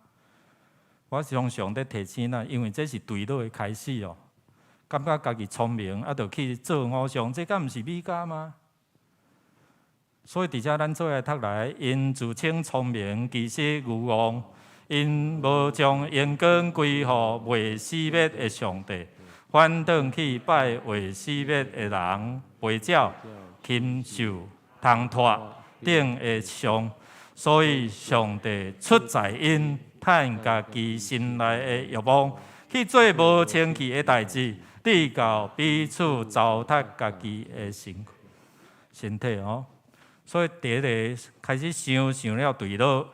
我常常咧提醒咱，因為這是墜落的開始哦。感覺家己聰明，啊，就去做偶像，這敢毋是米迦嗎？所以佇遮咱做伙讀來，𪜶自稱聰明，其實愚戇，𪜶無將榮光歸予未死滅的上帝，反轉去拜未死滅的人、飛鳥、禽獸、銅鍥等的像，所以上帝出在𪜶趁家己心內的欲望，去做無清氣的代誌，直到彼此糟蹋家己的身體哦。所以第一個開始想想了墜落，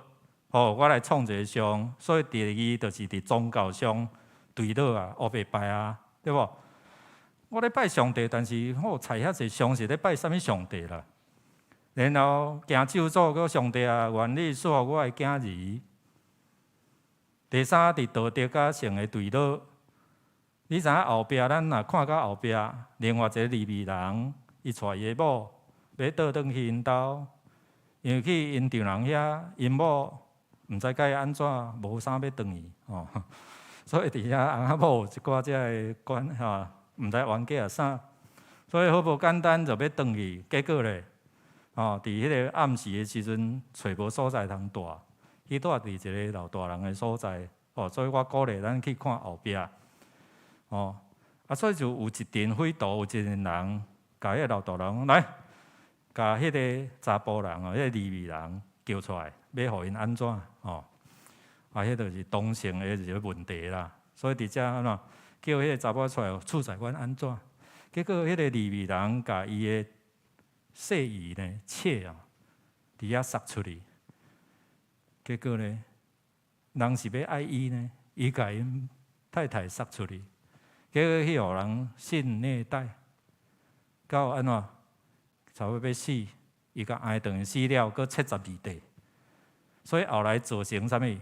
吼，我來創一個像。所以第二就是佇宗教上墜落啊，烏白拜啊，對無？我咧拜上帝，但是我揣遐濟像是咧拜啥物上帝啦？然後行咒詛閣上帝啊，願你賜予我的囝兒。第三，佇道德佮性的墜落，你知影後壁，咱若看到後壁，另外一个利未人，伊帶伊的某欲倒轉去𪜶兜，因為去𪜶丈人遐，𪜶某毋知共伊按怎，無啥欲轉去吼，所以佇遐翁仔某有一寡這个關吼，毋知冤家啊啥，所以好無簡單就欲轉去，結果咧，吼，佇彼个暗時的時陣，揣無所在通蹛，去蹛佇一个老大人的所在，哦，所以我鼓勵咱去看後壁，哦，啊，所以就有一陣匪徒，有一陣人，共彼个老大人講來，共彼个查埔人哦，彼个利未人叫出來，欲予𪜶按怎？哦，啊，彼就是同性的一个問題啦。所以佇遮按怎叫彼个查某出來，處宰阮按怎？結果彼个利未人共伊的細姨呢，妾啊，佇遐殺出去。結果呢，人是欲愛伊呢，伊共𪜶太太殺出去，結果去予人性虐待，到按怎？差不多欲死，伊共哀頓死了，閣七十二塊。所以後來造成啥物？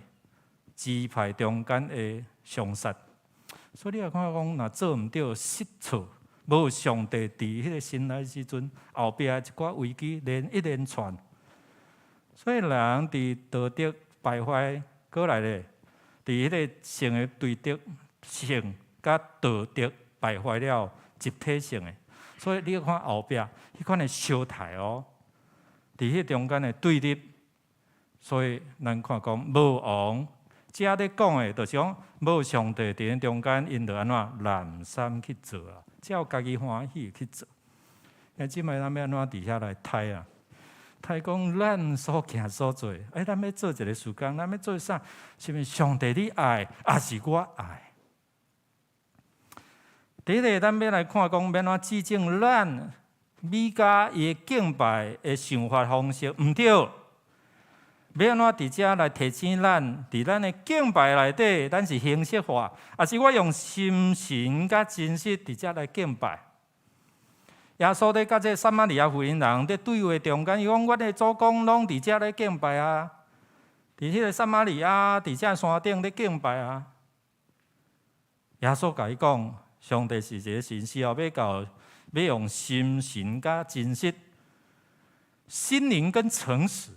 支派中間的相殺。所以你也看講，若做毋著失措，無上帝佇彼个心內時陣，後壁一寡危機連一連串。所以人佇道德敗壞過來咧，佇彼个性的對立性佮道德敗壞了集體性的。所以你看後壁彼款的相刣哦，佇彼中間的對立。所以咱看講無王，遮咧講的，就是講無上帝佇𪜶中間，𪜶就按怎濫觴去做啊，照家己歡喜去做。啊，這擺咱欲按怎佇遐來猜啊？猜講咱所行所做，欸，咱欲做一个事工，咱欲做啥？是毋是上帝你愛，抑是我愛？第一个，咱欲來看講，欲按怎指正咱米迦伊的敬拜的想法方式毋對。欲按怎佇遮來提醒咱，佇咱的敬拜內底，咱是形式化，抑是我用心神佮真實佇遮來敬拜？耶穌咧佮這撒瑪利亞婦人佇對話中間，伊講：阮的祖公攏佇遮咧敬拜啊，佇彼个撒瑪利亞，佇遮山頂咧敬拜啊。耶穌共伊講：上帝是一个神，是後欲到欲用心神佮真實、心靈跟誠實。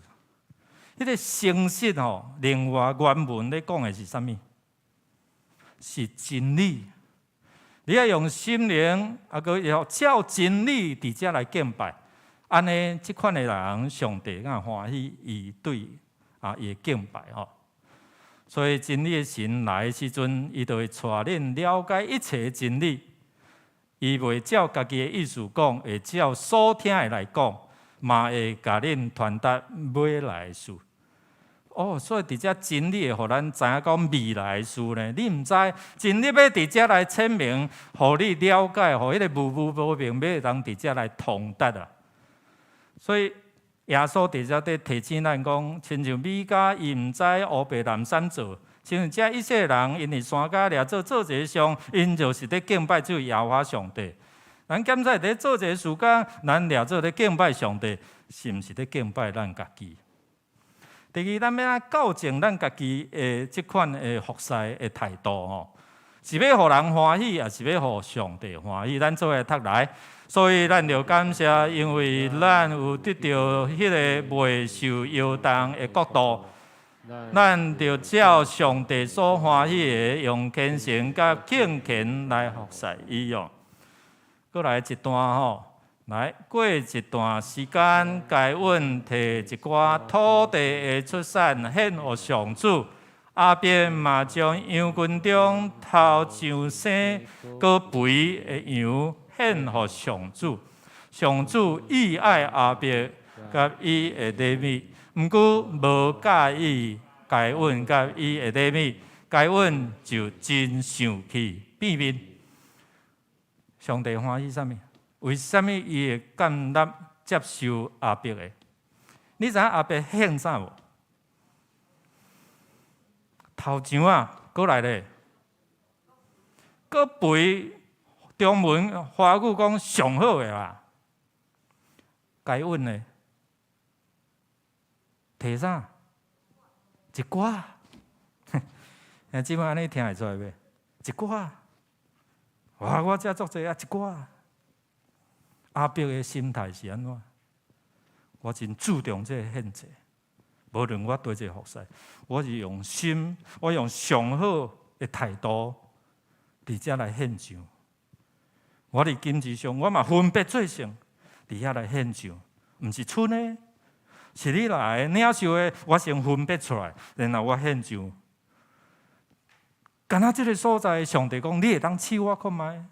彼个誠實吼，另外原文咧講的是啥物？是真理。你愛用心靈，啊，閣要照真理佇遮來敬拜，按呢，這款的人，上帝敢歡喜伊對啊伊的敬拜吼。所以真理的神來的時陣，伊就會帶恁了解一切真理。伊袂照家己的意思講，會照所聽的來講，嘛會共恁傳達欲來的事。哦，所以佇遮真理會予咱知影講未來的事呢。你毋知真理欲佇遮來顯明，予你了解，予彼個模糊無明，欲會當佇遮來通達啊。所以耶穌佇遮佇提醒咱講，親像米迦伊毋知烏白濫觴做，親像遮以色列人，𪜶佇山跤掠做做一个像，𪜶就是咧敬拜主耶和華上帝。咱現在佇做一个事工，咱掠做咧敬拜上帝，是毋是咧敬拜咱家己？第二，咱欲按怎校正咱家己的這款的服侍的態度吼，是欲予人歡喜，抑是欲予上帝歡喜？咱做伙讀來，所以咱著感謝，因為咱有得著彼个袂受搖動的國度，咱著照上帝所歡喜的，用虔誠佮敬虔來服侍伊哦。閣來一段吼。來過一段時間，該隱提一寡土地的出產獻予上主，亞伯嘛將羊群中頭上生閣肥的羊獻予上主。上主意愛亞伯佮伊的禮物，毋過無佮意該隱佮伊的禮物，該隱就真生氣變面。上帝歡喜啥物？為啥物伊會甘納接受亞伯的？你知影亞伯獻啥無？頭上啊，閣來咧，閣肥，中文華語講上好的啦。該隱呢？提啥？一寡。兄姊妹按呢聽會出來袂？一寡。哇！我遮足濟啊，一寡。亞伯的心態是按怎？我真注重這个獻祭，無論我對這個服侍，我是用心，我用上好的態度佇遮來獻上。我佇金枝上，我嘛分別做聖，佇遐來獻上，毋是賰的，是你來領受的，我先分別出來，然後我獻上。敢若這个所在，上帝講你會當試我看覓，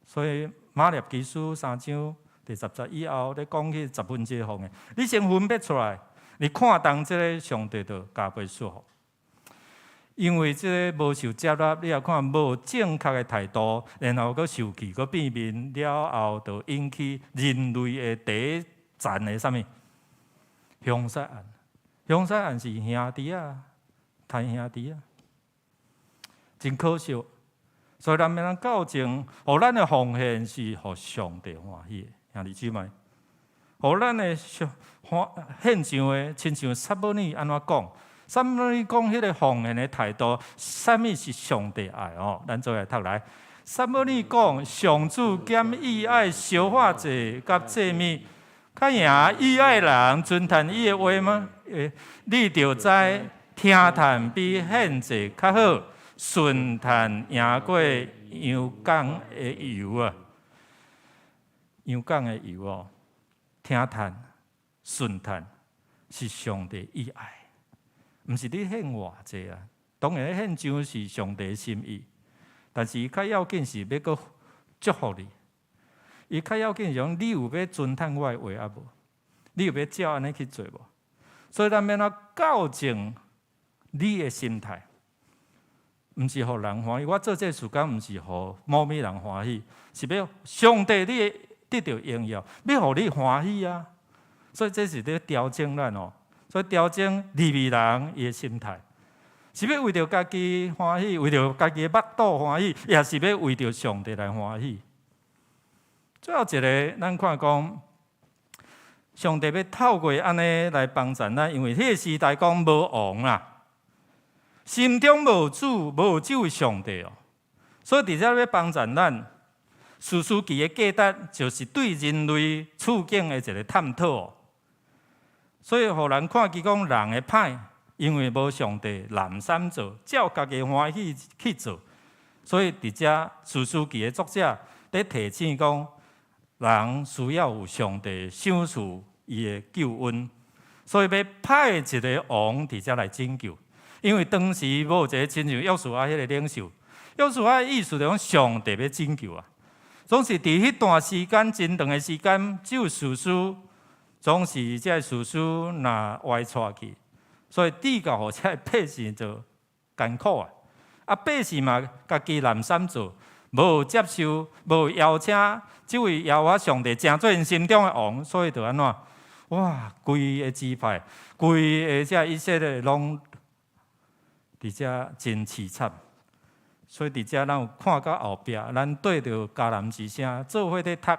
所以馬拉基書三章第十節以後，咧講起十分之一奉獻，你先分別出來，你看重這个上帝就加倍祝福。因為這个無受接納，你也看無正確的態度，然後閣受氣，閣變面了後，就引起人類的第一層的啥物？兇殺案。兇殺案是兄弟啊，刣兄弟啊，真可惜。所以咱欲按怎校正，予咱的奉獻是予上帝歡喜的，兄弟姊妹。予咱的上歡獻上的，親像撒母耳按怎講？撒母耳講彼个奉獻的態度，啥物是上帝愛哦？咱做伙讀來。撒母耳講，上主減喜愛燒化祭佮祭物，較贏喜愛人遵趁伊的話嗎？你著知聽趁比獻祭較好，順趁贏過羊犅的油啊！羊犅的油哦，聽趁順趁是上帝喜愛。毋是你獻偌濟啊，當然獻上是上帝心意，但是伊較要緊是欲閣祝福你。伊較要緊是講你有欲遵趁我的話抑無？你有欲照按呢去做無？所以咱欲按怎校正你的心態，毋是予人歡喜。我做這事工毋是予某物人歡喜，是欲上帝你得著榮耀，欲予你歡喜啊！所以這是咧調整咱哦。所以調整利未人伊的心態，是欲為著家己歡喜，為著家己的腹肚歡喜，抑是欲為著上帝來歡喜？最後一个，咱看講，上帝欲透過按呢來幫助咱，因為彼个時代講無王啦，心中無主，無這位上帝哦，所以佇遮欲幫助咱，士師記的價值就是對人類處境的一个探討哦。所以，予人看見講人的歹，因為無上帝濫散做，照家己歡喜去做。所以，佇遮士師記的作者佇提醒講，人需要有上帝賞賜伊的救恩，所以欲派一个王佇遮來拯救。因為當時無一个親像約書亞彼個領袖，約書亞的意思就講上帝欲拯救啊。總是佇彼段時間真長的時間，只有士師。總是這个士師若歪跩去，所以至到予這个百姓就艱苦啊！啊，百姓嘛家己濫散做，無接受，無邀請這位耶和華上帝成做𪜶心中的王，所以就按怎？哇，規个支派，規个這以色列攏佇遮真淒慘。所以佇遮咱有看到後壁，咱對著迦南之聲做伙咧讀。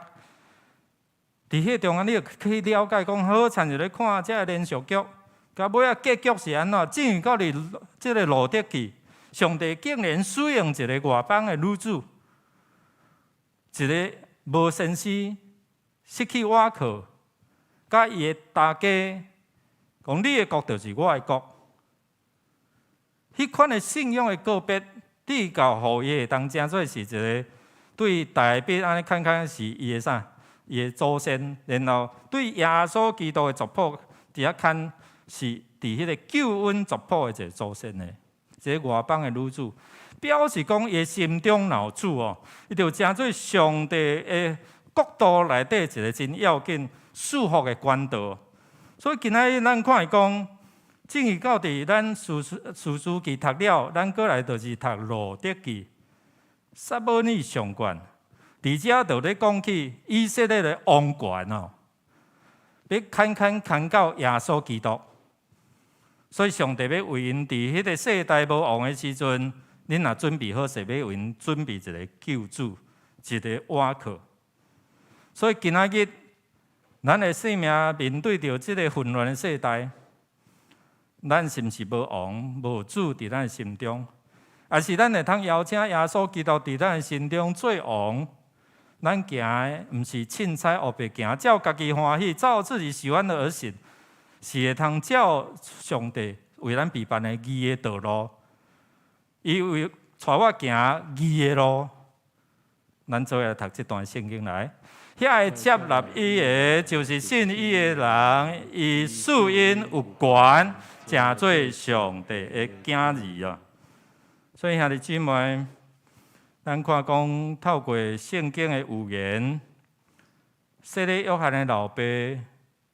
佇彼中間，你就去了解講，好親像咧看這个連續劇，到尾仔結局是按怎？進入到佇這个路得記，上帝竟然使用一个外邦的女子，一个無先生，失去倚靠，佮伊的大家講，你的國就是我的國。彼款的信仰的告別，至到予伊會當成做是一个對大衛按呢看看是伊的啥？伊的祖先，然後對耶穌基督的族譜，佇遐看是佇彼个救恩族譜的一个祖先的，一个外邦的女子，表示講伊的心中若有主哦，伊就成做上帝的國度內底一个真要緊祝福的管道。所以今仔日咱看伊講，進入到佇咱士師記讀了，咱過來就是讀路得記，撒母耳上卷。佇遮就咧講起以色列的王權哦，欲牽牽牽到耶穌基督，所以上帝欲為𪜶佇彼个世代無王的時陣，恁若準備好勢，欲為𪜶準備一个救主，一个倚靠。所以今仔日，咱的生命面對著這个混亂的世代，咱是毋是無王無主佇咱的心中？抑是咱會通邀請耶穌基督佇咱的心中做王。咱行的毋是凊彩烏白行，照家己歡喜，照自己喜歡的而行，是會通照上帝為咱備辦的義的道路。伊為帶我行義的路，咱做伙來讀這段聖經來。遐个接納伊的，就是信伊的人，伊賜𪜶有權，成做上帝的囝兒啊！所以兄弟姊妹，咱看講透過聖經的預言，洗禮約翰的老爸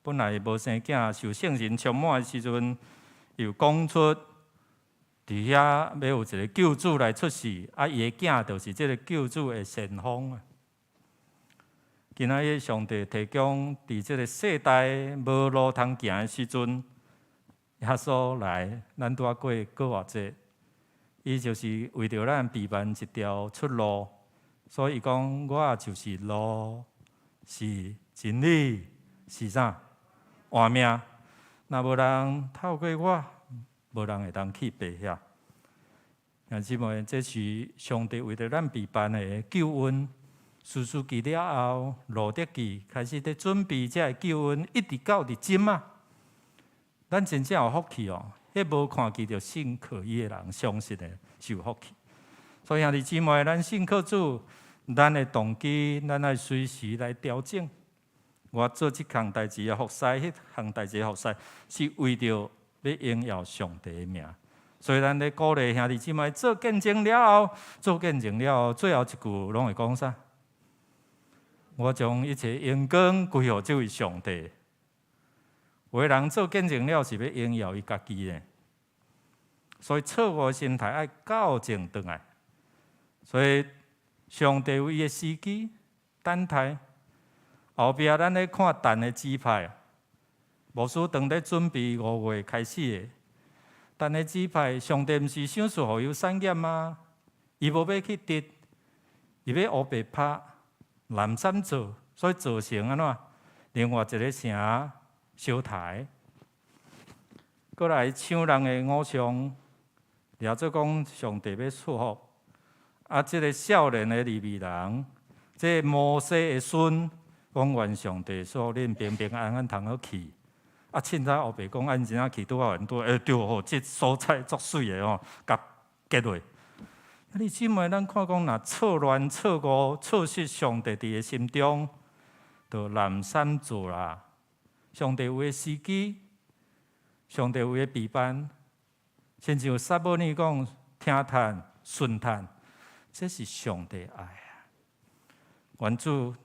本來無生囝，受聖神充滿的時陣，又講出佇遐欲有一个救主來出世，啊，伊的囝就是這个救主的先鋒啊！今仔日上帝提供佇這个世代無路通行的時陣，耶穌來，咱拄仔過過活節，伊就是為著咱備辦一條出路，所以伊講我就是路，是真理，是啥？活命。若無人透過我，無人會當去父遐。兄弟姊妹，這是上帝為著咱備辦的救恩。士師記了後，路得記開始佇準備這个救恩，一直到佇今啊。咱真正有福氣哦！彼無看見著信靠伊的人，相信的是有福氣。所以兄弟姊妹，咱信靠主，咱的動機，咱愛隨時來調整。我做這項代誌的服侍，彼項代誌的服侍，是為著欲榮耀上帝的名。所以咱咧鼓勵兄弟姊妹做見證了後，做見證了後，最後一句攏會講啥？我將一切榮光歸予這位上帝。有的人做見證了是欲榮耀伊家己的，所以錯誤心態愛校正轉來。所以上帝有伊的時機等待。後壁咱咧看但的支派，牧師當咧準備5月開始的。但的支派，上帝毋是賞賜予伊產業嗎？伊無欲去得，伊欲烏白拍，濫散做，所以造成按怎？另外一个城相刣，閣來搶人的偶像，掠做講上帝欲賜福。啊，這个少年的利未人，這个摩西的孫，講願上帝賜福恁平平安安通好去。啊，凊彩烏白講，按真正去拄好拄，欸對吼，這所在足媠的吼，共結落。你姊妹，咱看講，若錯亂、錯誤、錯失上帝佇伊心中，就濫散做啦。上帝有的時機，上帝有的備辦，親像撒母耳講，聽趁順趁，這是上帝愛啊。願主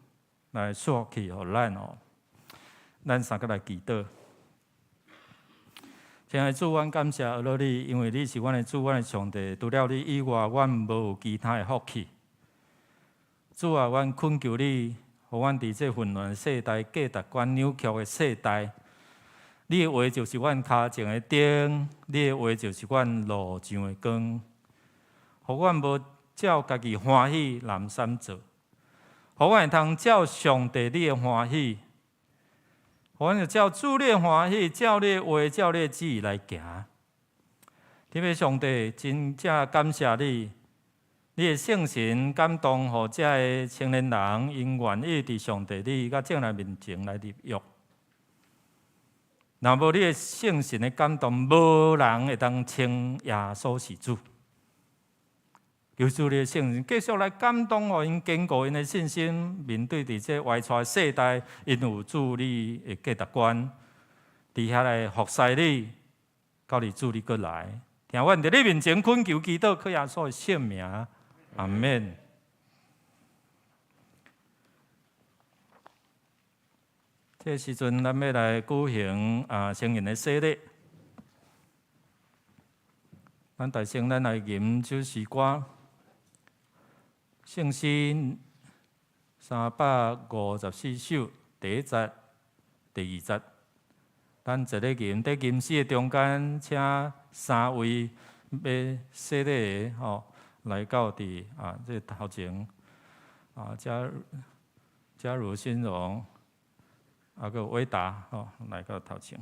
來賜福氣予咱哦，咱三個來祈禱。親愛的主，阮感謝阿羅你，因為你是阮的主，阮的上帝。除了你以外，阮無有其他的福氣。主啊，阮懇求你，予阮佇這混亂世代、價值觀扭曲的世代，你的話就是阮跤前的燈，你的話就是阮路上的光。予阮無照家己歡喜濫散做，予阮會通照上帝你的歡喜。予阮就照主你的歡喜，照你的話，照你的旨意來行。天父上帝，真正感謝你，你的聖神感動，予這个青年人，𪜶願意佇上帝你佮眾人面前來立約。若無你的聖神的感動，無人會當稱耶穌是主。求主你的聖神繼續來感動，予𪜶堅固𪜶的信心，面對佇這歪跩世代，𪜶有主你的價值觀，佇遐來服侍你，到佇主你閣來。聽阮佇你面前懇求祈禱，靠耶穌的聖名，阿門。這時陣，咱欲來舉行啊成人的洗禮。咱大聲，咱來吟這首詩歌，聖詩354首第一節、第二節。咱坐咧吟，佇吟詩的中間，請三位欲洗禮的吼來到佇啊這頭前啊，嘉嘉如、新榮，啊，閣偉達吼來到頭前。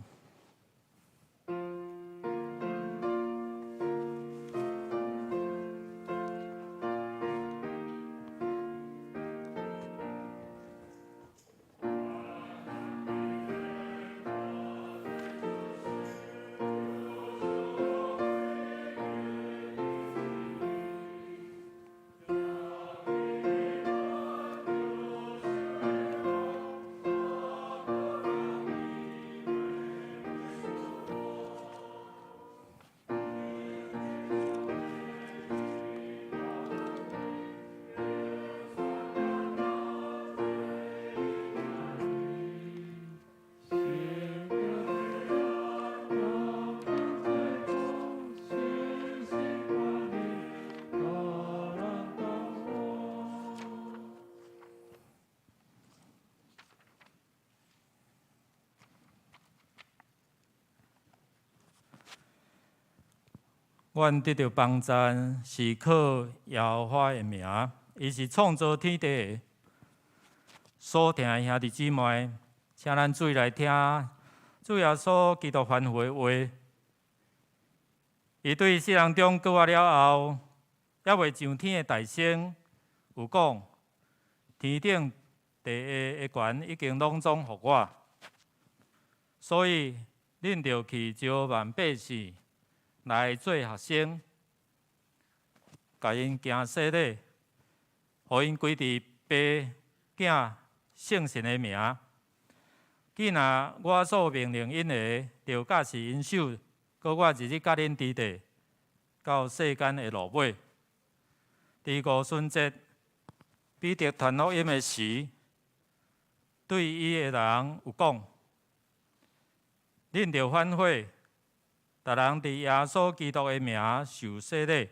阮得著幫贊是靠耶和華的名，伊是創造天地的。所聽的兄弟姊妹，請咱注意來聽主耶穌基督吩咐的話。伊對世人中過活了後，猶未上天的大聲，有講：天頂地下的權已經攏總予我，所以恁著去招萬百姓來做學生，共𪜶行洗禮，予𪜶歸佇父、囝、聖神的名。既若我所命令𪜶的，著教示𪜶守，閣我日日佮恁佇咧，到世間的落尾。佇五旬節，彼得傳福音的時，對伊的人有講：恁著反悔，逐人佇耶穌基督的名受洗禮，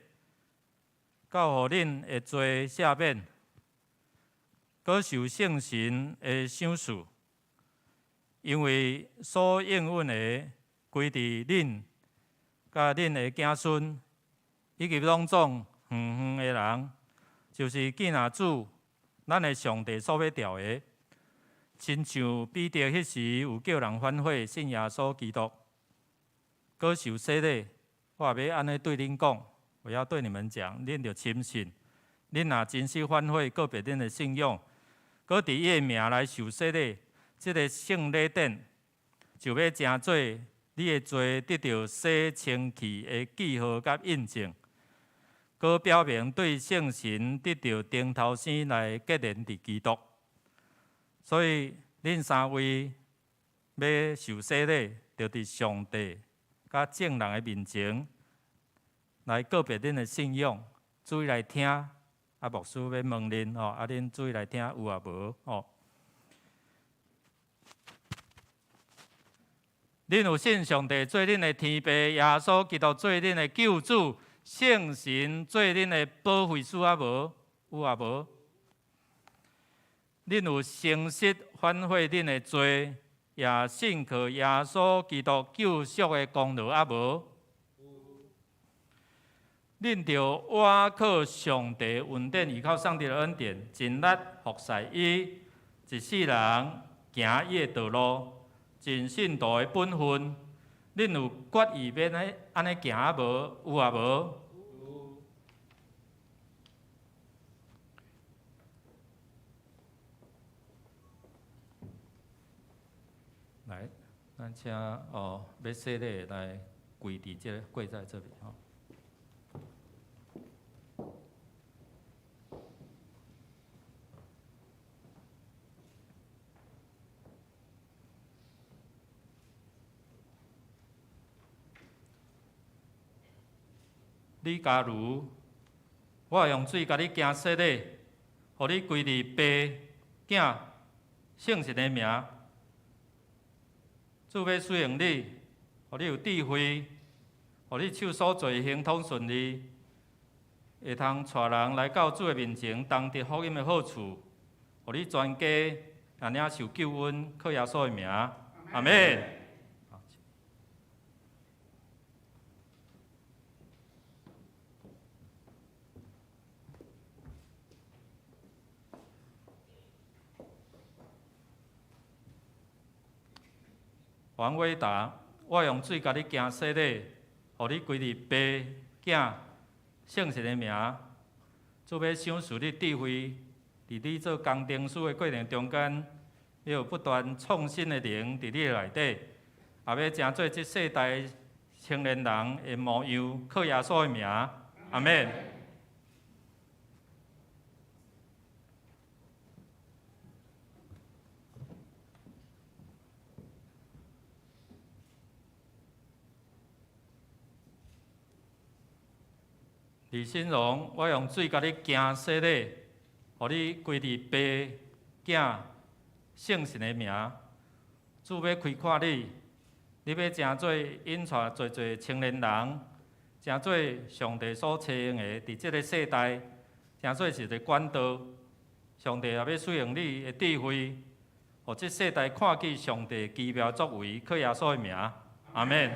到予恁的罪赦免，閣受聖神的賞賜。因為所應允的，歸佇恁、佮恁的子孫，以及攏總遠遠的人，就是既若主咱的上帝所欲召的。親像彼得彼時有叫人反悔，信耶穌基督，閣受洗禮，我也欲按呢對恁講，我要對你們講，恁著深信，恁若真實反悔，告別恁的信仰，閣佇伊的名來受洗禮，這个聖禮典就欲成做你的罪得著洗清氣的記號佮印證，閣表明對聖神得著頂頭生來結連佇基督。所以，恁三位欲受洗禮，就佇上帝佮眾人的面前來告別恁的信仰。注意來聽，啊，牧師欲問恁吼，啊，恁注意來聽有抑無吼？恁有信上帝做恁的天父，耶穌基督做恁的救主，聖神做恁的保惠師抑無？有抑無？恁有誠實反悔恁的罪，也信靠耶穌基督救贖的功勞抑無？恁著倚靠上帝恩典，依靠上帝的恩典，盡力服侍伊，一世人行伊的道路，盡信徒的本分。恁有決意欲按呢行抑無？有抑無？來，咱請哦，欲洗禮的來跪佇這個，跪在這裡吼。李嘉如，我用水共你行洗禮，予你歸佇父、囝、聖神的名。主欲使用你，予你有智慧，予你手所做亨通順利，會通帶人來到主的面前，同得福音的好處，予你全家也領受救恩，靠耶穌的名，阿們。黃偉達，我用水共你行洗禮，予你歸佇父、囝、聖神的名。主欲賞賜你智慧，佇你做工程師的過程中間，欲有不斷創新的靈佇你的內底，也欲成做這世代青年人的模樣，靠耶穌的名，阿們。李新榮，我用水共你行洗禮，予你歸佇父、囝、聖神的名。主欲開闊你，你欲成做引帶濟濟青年人，成做上帝所差用的，佇這个世代，成做一个管道。上帝也欲使用你的智慧，予這世代看見上帝奇妙作為，靠耶穌的名，阿們。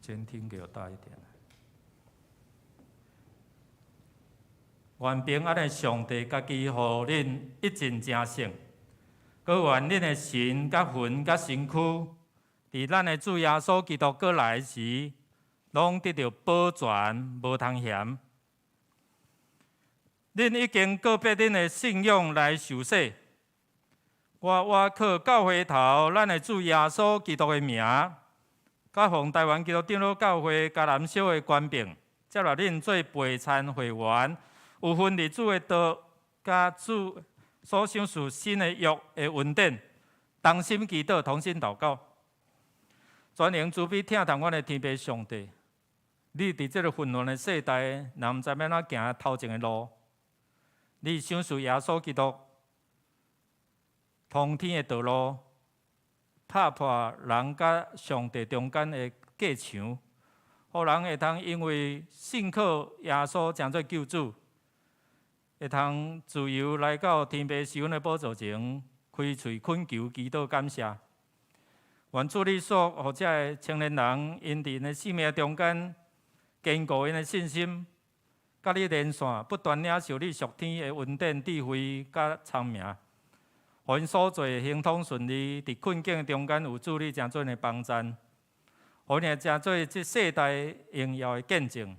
監聽給我大一點。願平安的上帝家己予恁一盡成聖，閣願恁的神佮魂佮身軀，佇咱的主耶穌基督閣來時，攏得著保全，無通嫌。恁已經告別恁的信仰來受洗。我倚靠教會頭，咱的主耶穌基督的名，佮奉臺灣基督長老教會嘉南小的權柄，接納恁做陪餐會員，有份佇主的道，佮主所賞賜新的約的恩典，同心祈禱，同心禱告。全能慈悲疼痛阮的天父上帝，你佇這个混亂的世代，若毋知欲按怎行頭前的路，你賞賜耶穌基督通天的道路，拍破人佮上帝中間的隔牆，予人會通因為信靠耶穌成做救主，會通自由來到天父施恩的寶座前，開喙懇求、祈禱、感謝。願主你賜予這个青年人，𪜶佇𪜶的生命中間堅固𪜶的信心，佮你連線，不斷領受你屬天的恩典、智慧佮聰明，予𪜶所做亨通順利，佇困境中間有主你成做的幫贊，予𪜶成做這世代榮耀的見證。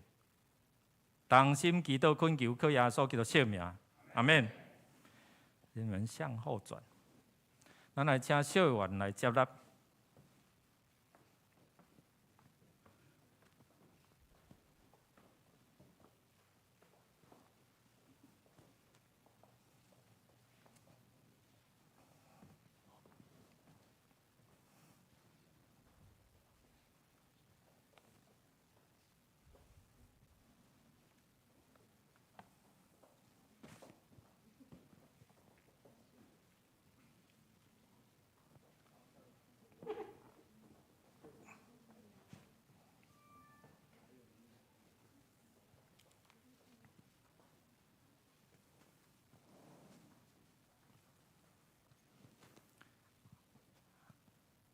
同心祈禱懇求，靠耶穌基督聖名，阿們。你們向後轉，咱來請小員來接納。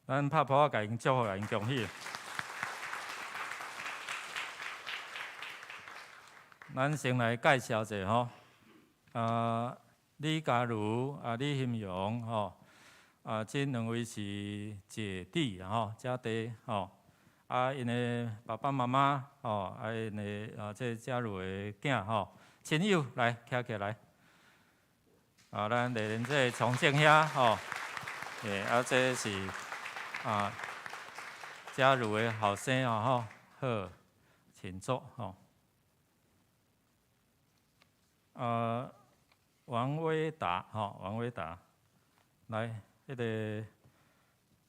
咱拍噗仔，共𪜶祝福，共𪜶恭喜。咱先來介紹者吼，李嘉如啊，李欣榮吼，啊，這兩位是姐弟吼，姐弟吼，啊，𪜶的爸爸媽媽吼，啊，𪜶的啊，這嘉如的囝吼，親友來徛起來，啊，咱麗玲這個崇正兄吼，欸，啊，這是。啊，嘉如的後生哦吼，好，請坐吼。王威達吼，王威達，來，彼个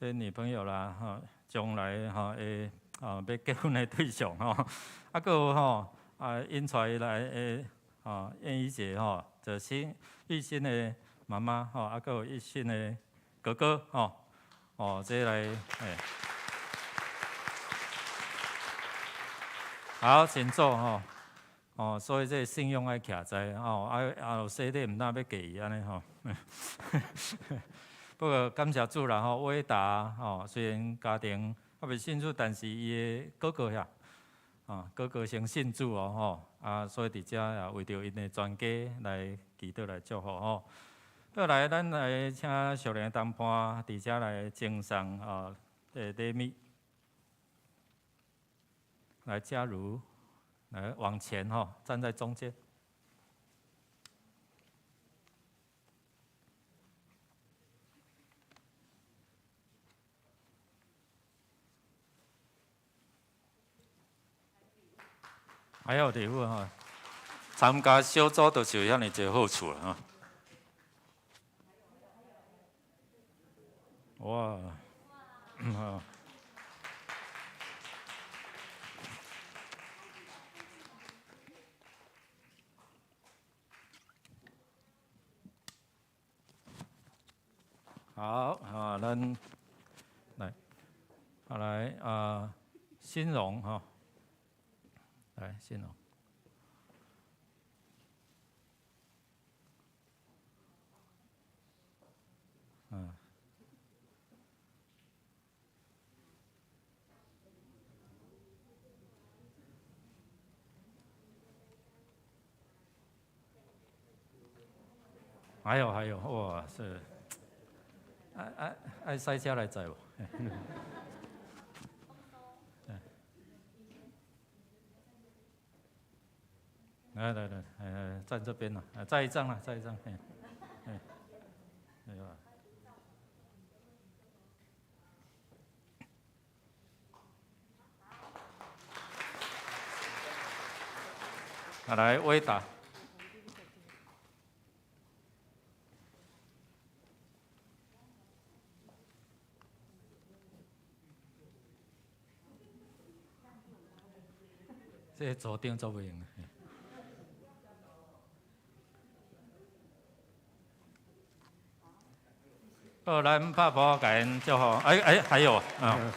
彼女朋友啦吼，將來吼會啊欲結婚的對象吼，啊，閣有吼啊𪜶帶伊來的吼燕怡姐吼，就是玉欣的媽媽吼，啊，閣有玉欣的哥哥吼。哦，這來，欸，好，請坐吼。哦，所以這個信仰愛徛在吼，啊啊，有洗禮毋但欲嫁伊按呢吼。不過感謝主啦吼，偉達吼，雖然家庭猶未信主，但是伊的哥哥遐，啊哥哥先信主哦吼，啊，所以佇遮也為著𪜶的全家來祈禱來祝福吼。過來，咱來請屬靈同伴佇遮來贈送啊，禮物。來，嘉如，來往前吼，站在中間。還有禮物吼，參加小組就是有遐爾濟好處啦吼。哇，好。好，啊，咱來，啊來啊，欣榮吼，來欣榮。嗯。還有還有，哇，是，愛愛愛賽車來載無？來來來，站這邊啦，再一張啦，再一張，嘿，嘿，對吧？啊，來，偉達。這個組長做袂用。好，咱拍噗共𪜶祝福。哎哎，還有啊，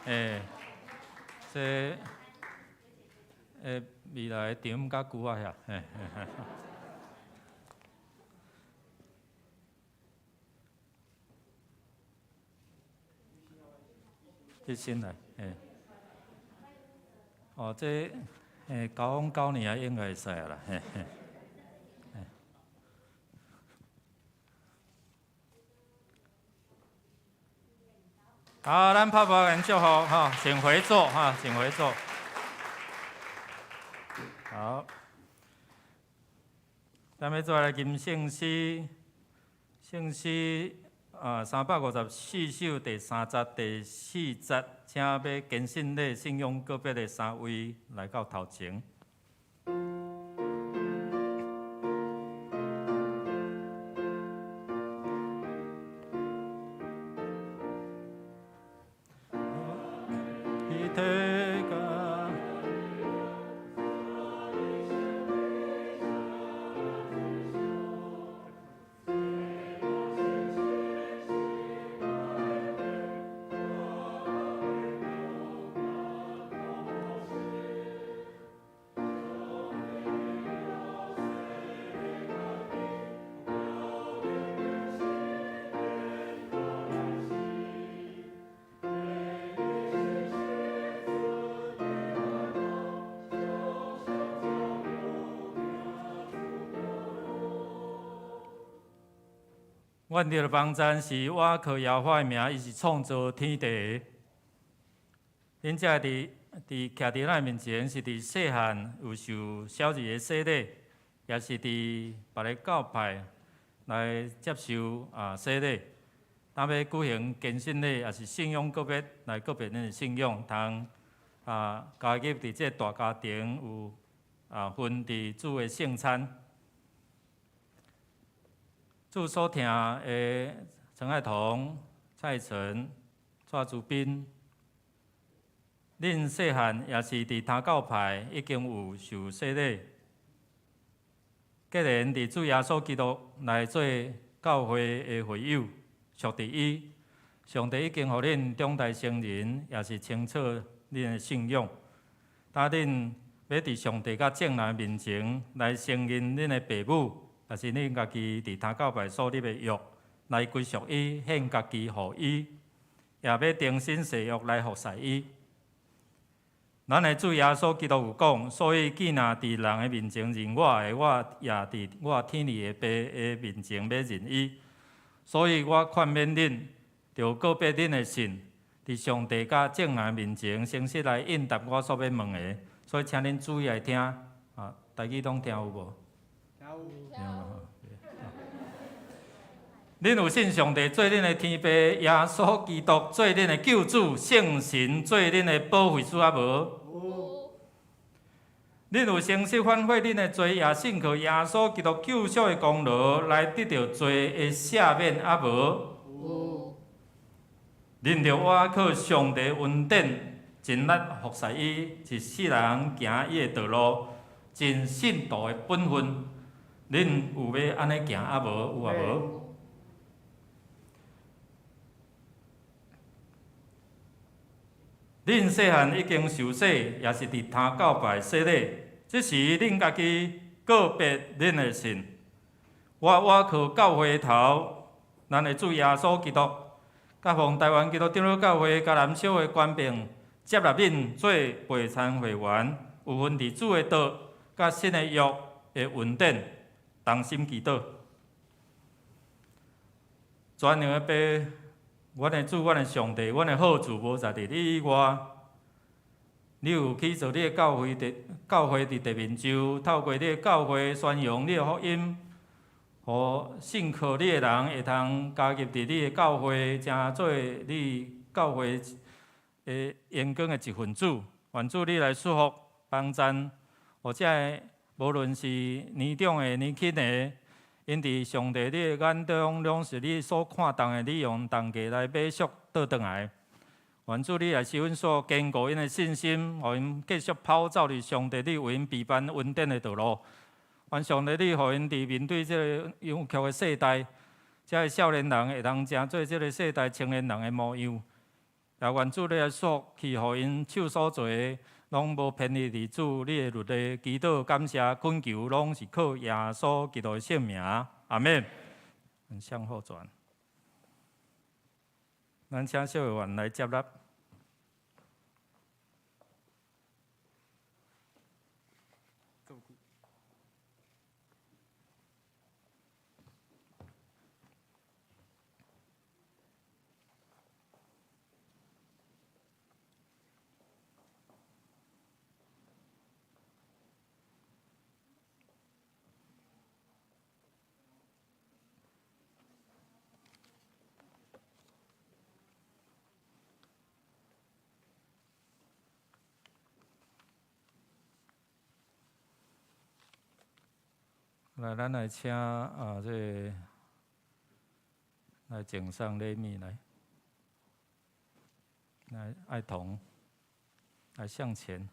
欸，這欸未來丈母佮姑仔遐，嘿。這先來，嘿。哦，這欸交往九年啊，應該會使啦，嘿嘿。好，咱拍噗共祝福哈，請回座哈，請回座。好，咱欲做來吟聖詩，聖詩啊，354首第三節、第四節，請欲堅信禮、信仰告別的三位來到頭前。阮的幫贊是倚靠耶和華的名，伊是創造天地的。恁遮佇佇徛佇咱面前，是佇細漢有受小兒的洗禮，也是佇別个教派來接受啊洗禮。當欲舉行堅信禮，也是信仰告別來告別恁的信仰，通啊加入佇這個大家庭有啊分佇主的聖餐。主所疼的陳愛彤、蔡成、蔡祖彬，恁細漢也是佇他教派已經有受洗禮。既然佇主耶穌基督來做教會的會友，屬佇伊，上帝已經予恁長大成人，也是清楚恁的信仰。當恁欲佇上帝佮眾人面前來承認恁的爸母，也是恁家己佇他教派所立的約，來歸屬伊，獻家己予伊，也欲重新誓約來服侍伊。咱的主耶穌基督有講，所以既若佇人的面前認我的，我也佇我天父的爸的面前欲認伊。所以我勸勉恁，著告別恁的信，佇上帝佮眾人面前，誠實來應答我所欲問的。所以請恁注意來聽，啊，台語攏聽有無？恁有信上帝做恁的天父，耶穌基督做恁的救主，聖神做恁的保惠師啊無？有。恁有誠實反悔恁的罪，也信靠耶穌基督救贖的功勞，來得著罪的赦免啊無？有。恁著倚靠上帝恩典，盡力服侍伊，一世人行伊的道路，盡信徒的本分。恁有欲按呢行啊無？有啊無？恁細漢已經受洗，也是佇他教派洗禮。這時恁家己告別恁的信，我倚靠教會頭，咱的主耶穌基督，佮奉臺灣基督長老教會嘉南小會權柄，接納恁做陪餐會員，有份佇主的道佮新的約的恩典，同心祈禱。全能的父，阮的主，阮的上帝，阮的好处無在佇你以外。你有起造你的教會佇教會佇地面上，透過你的教會宣揚你的福音，予信靠你的人會通加入佇你的教會，成做你教會的榮光的一份子。願主你來祝福幫贊，予這个無論是年長的、年輕的，𪜶佇上帝你的眼中，攏是你所看重的，你用重價來買贖倒轉來。願主你來使阮所堅固𪜶的信心，予𪜶繼續跑走佇上帝你為𪜶備辦恩典的道路。願上帝你予𪜶佇面對這个扭曲的世代，這个少年人會通成做這个世代青年人的模樣。也願主你來祝福，去予𪜶手所做的，攏無偏離佇主你的律例，祈禱感謝懇求，攏是靠耶穌基督的聖名。阿們。向後轉，咱請小委員來接納。來，咱來請啊，這个來贈送禮物來，來愛童，來向前。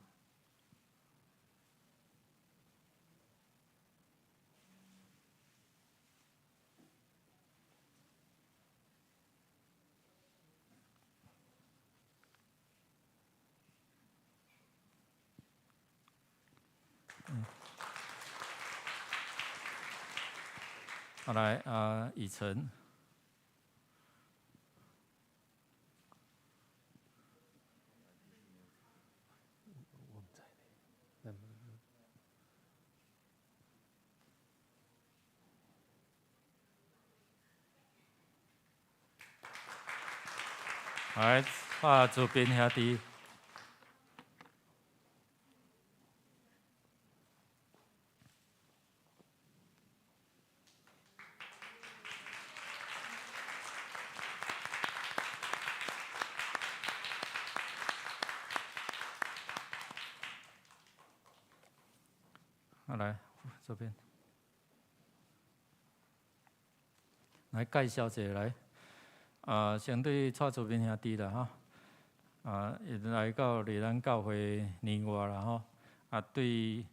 好，來啊，以晨。來，啊，左邊兄弟。來，這邊來介紹一下來。啊，先對蔡祖斌兄弟啦吼，啊，伊來到佇咱教會年外啦吼，啊，對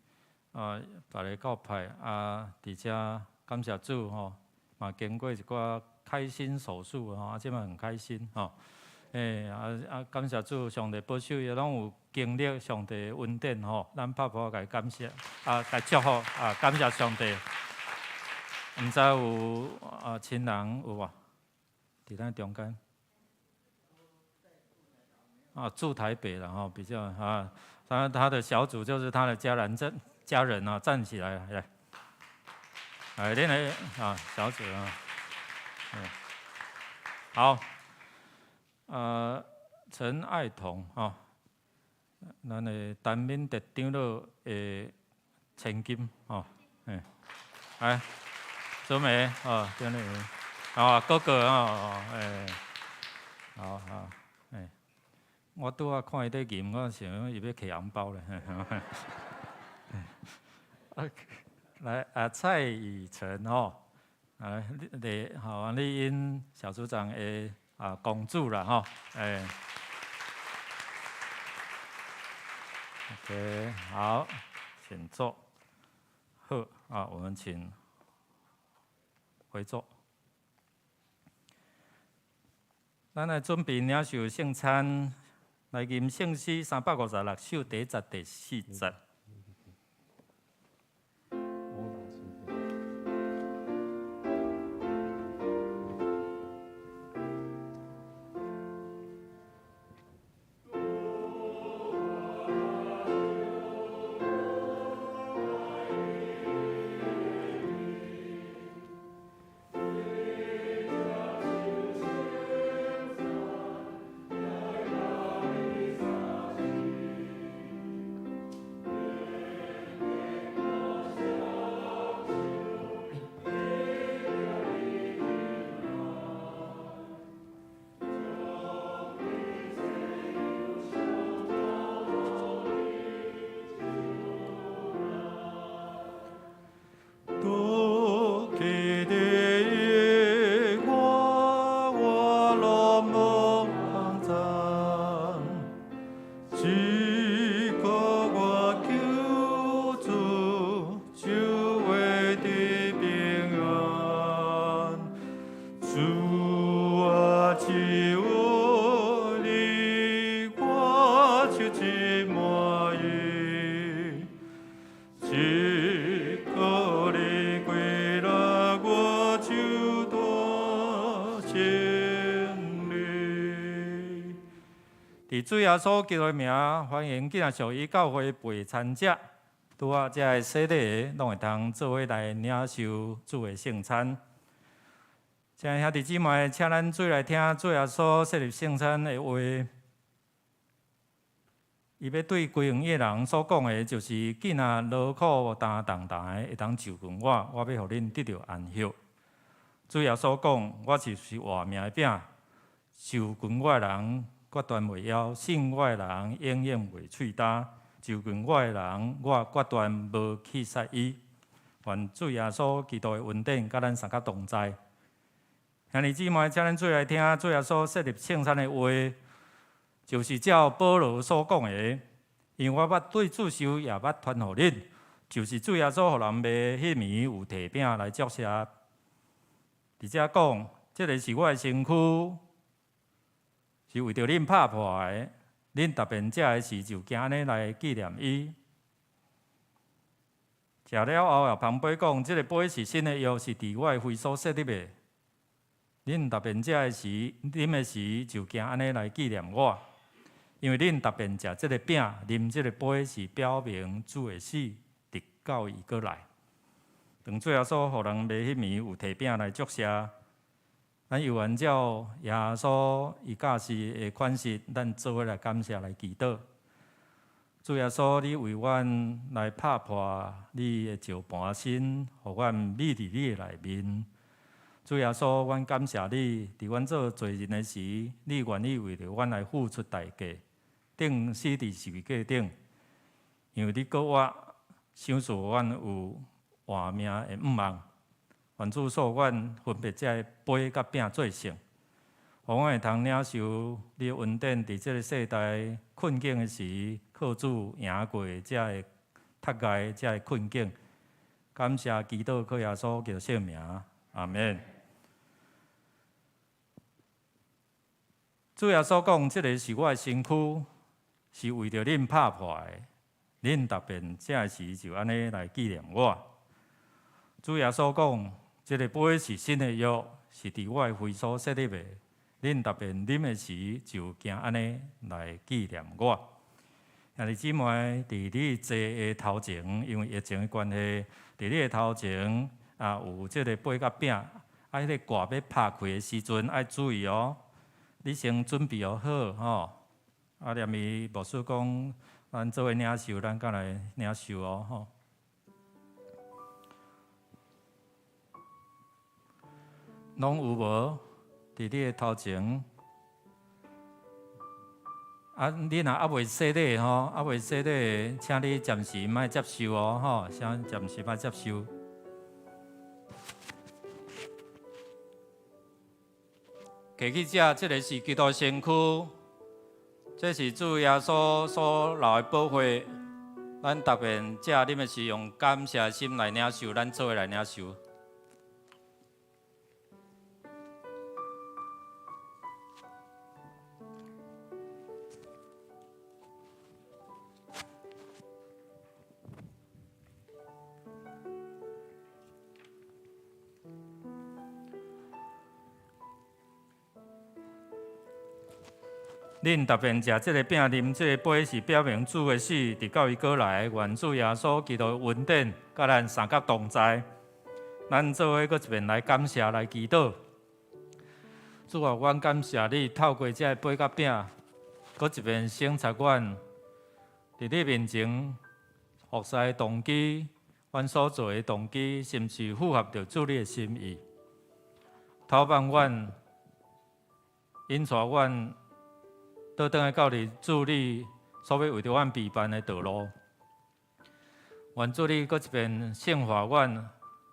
啊，別个教派啊，佇遮感謝主吼，嘛經過一寡開心手術吼，啊，這擺很開心吼，欸，啊啊，感謝主，上帝保守伊攏有經歷上帝的恩典吼，咱拍破共感謝，啊，共祝福啊，感謝上帝。毋知有啊親人有無？佇咱中間。啊，住台北啦吼，比較啊，他的小組就是他的家人站家人啊，站起來來，來，恁的啊小組啊，嗯，好，陳愛童吼，咱的陳敏哲長老的千金吼，欸，來，準備哦，長老，啊，哥哥哦，欸，好好，欸，我拄仔看伊咧吟，我想伊欲提紅包咧。來啊，蔡以晨吼，啊，李好王麗英小組長的啊公主啦吼，欸，OK，好，請坐。好啊，我們請回座。咱來準備領受聖餐，來吟聖詩356首第一節第四節。只有你，我就真滿意。只靠你歸來，我就得勝利。佇主耶穌基督的名，歡迎今仔屬於教會備餐者，拄仔遮个洗禮的，攏會通做伙來領受主的聖餐。親愛兄弟姊妹，請咱做來聽主耶穌設立聖餐的話。伊欲對歸向伊的人所講的，就是：囝若勞苦擔重擔的，會當就近我，我欲予恁得著安息。主耶穌講：我就是活命的餅，就近我的人，決斷袂枵；信我的人，永遠袂喙焦。就近我的人，我決斷無棄殺伊。願主耶穌基督的恩典，佮咱三甲同在。兄弟姊妹，請咱做來聽主耶穌設立聖餐的話，就是照保羅所講的，因為我捌對主受，也捌傳予恁，就是主耶穌予人賣彼暝有提餅來祝謝。佇遮講，這个是我的身軀，是為著恁拍破的，恁逐遍食的時就行按呢來紀念伊。食了後，又捧杯講，這个杯是新的約，是佇我的血所設立的。恁逐遍食的時，啉的時，就行按呢來紀念我。因為恁逐遍食這个餅，啉這个杯，是表明主的死，直到伊閣來。當主耶穌予人賣彼暝有提餅來祝謝，咱猶原照耶穌伊教示的款式，咱做伙來感謝來祈禱。主耶穌，你為阮來拍破你的石盤身，予阮覕佇你的內面。主耶穌，阮感謝你，佇阮做罪人的時，你願意為著阮來付出代價，釘死佇十字架頂，因為你閣活，賞賜阮有活命的向望。願主賜阮分別這个杯佮餅做聖，予阮會通領受你的恩典，佇這个世代困境的時，靠主贏過這个踢礙、這个困境。感謝祈禱，靠耶穌基督聖名，阿們。主耶穌講：這个是我的身軀，是為著恁拍破的。恁逐遍食的時就按呢來紀念我。主耶穌講：這个杯是新的約，是佇我的血所設立的。恁逐遍啉的時就行按呢來紀念我。兄弟姊妹，佇你坐的頭前，因為疫情的關係，佇你的頭前啊有這个杯佮餅，啊，彼个蓋欲拍開的時陣愛注意哦。你先準備好吼。啊，連伊牧師講，咱做伙領受，咱閣來領受哦吼。攏有無？佇你的頭前。啊，你若猶未洗禮吼，猶未洗禮，請你暫時莫接受哦吼，請暫時莫接受。提起這，這个是基督身軀，這是主耶穌所流的寶血。咱逐遍食啉的時，用感謝的心來領受，咱做伙來領受。恁逐遍食這个餅，啉這个杯，是表明主的死，直到伊閣來。願主耶穌基督的恩典，佮咱三甲同在。咱做伙閣一遍來感謝，來祈禱。主啊，阮感謝你，透過這个杯佮餅，閣一遍省察阮，佇你面前服侍的動機，阮所做的動機，是毋是符合著主你的心意？透放阮，引帶阮。倒轉來到佇主你所欲為著阮備辦的道路，願主你閣一遍聖化阮，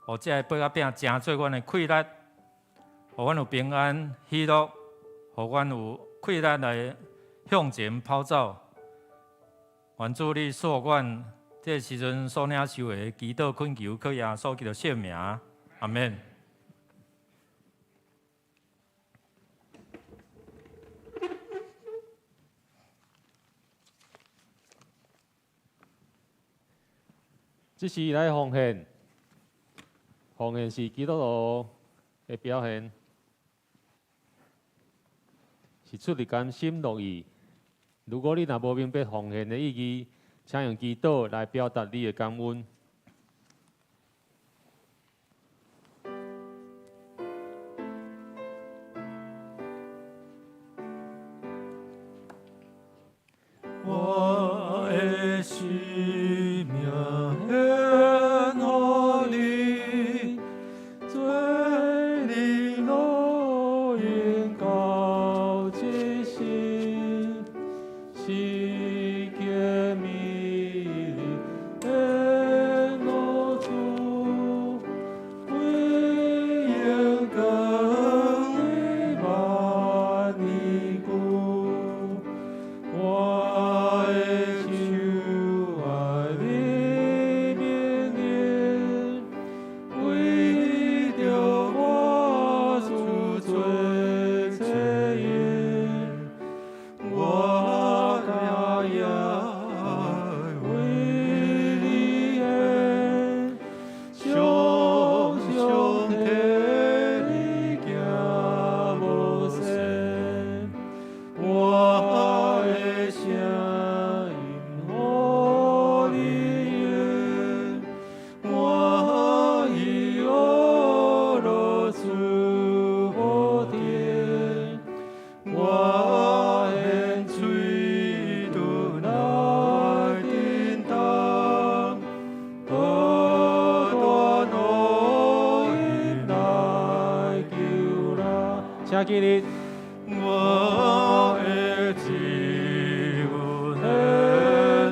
予這个杯仔餅成做阮的氣力，予阮有平安喜樂，予阮有氣力來向前跑走。願主你賜予阮這个時陣所領受的祈禱懇求，靠耶穌基督聖名，阿們。這時來奉獻，奉獻是基督徒的表現，是出自甘心樂意。如果你若無明白奉獻的意義，請用祈禱來表達你的感恩。我的生命獻予你，做你路榮到這世，是潔美麗的路主，為榮光萬年久。我的手愛你命令，為著我主做冊印，我甘願為你獻，常常替你行無線。我的聲音予你用，我以阿羅主寶殿，我獻喙唇來叮當，不斷樂音來求人。請起立。我的自由獻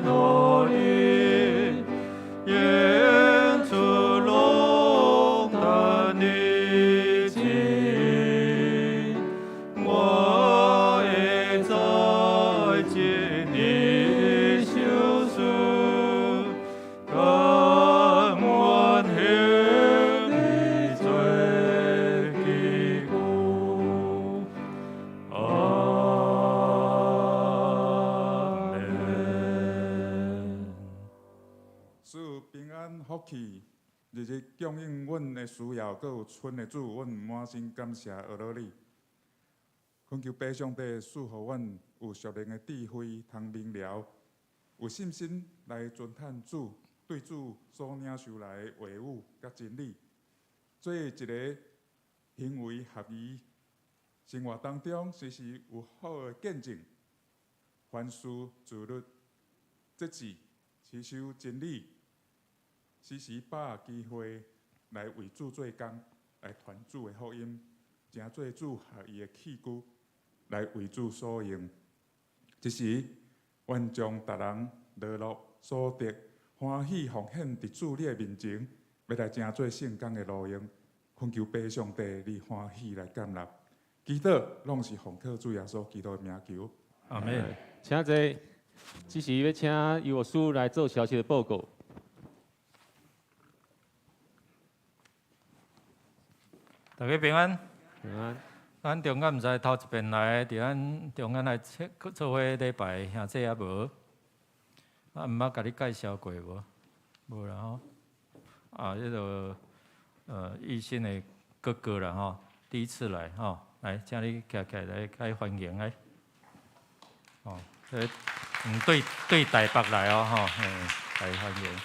予你，演出龍壇的旨意，我會在盡你修事，甘願向你做器具。阿門。賜平安福氣，日日供應阮的需要，閣有春的主，阮滿心感謝阿羅你。懇求父上帝賜予阮有屬靈的智慧，通明了，有信心來遵行主對主所領受來的話語佮真理，做一个行為合宜，生活當中時時有好的見證，凡事自律、節制、持守真理，時時把握機會來為主做工，來傳主的福音，成做主合意的器具，來為主所用。這時，阮將逐人勞碌所得，歡喜奉獻佇主你的面前，欲來成做聖工的路用。懇求父上帝，你歡喜來接納。祈禱攏是奉靠主耶穌基督的名求。阿門。請坐。這時欲請尤牧師來做消息的報告。大家平安。平安。咱中間毋知頭一遍來，佇咱中間來做伙禮拜，兄弟猶無？啊，毋捌共你介紹過無？無啦吼。啊，彼个奕欣的哥哥啦吼，第一次來吼，來，請你徛起來，來歡迎來。哦，對對台北來哦吼，來歡迎。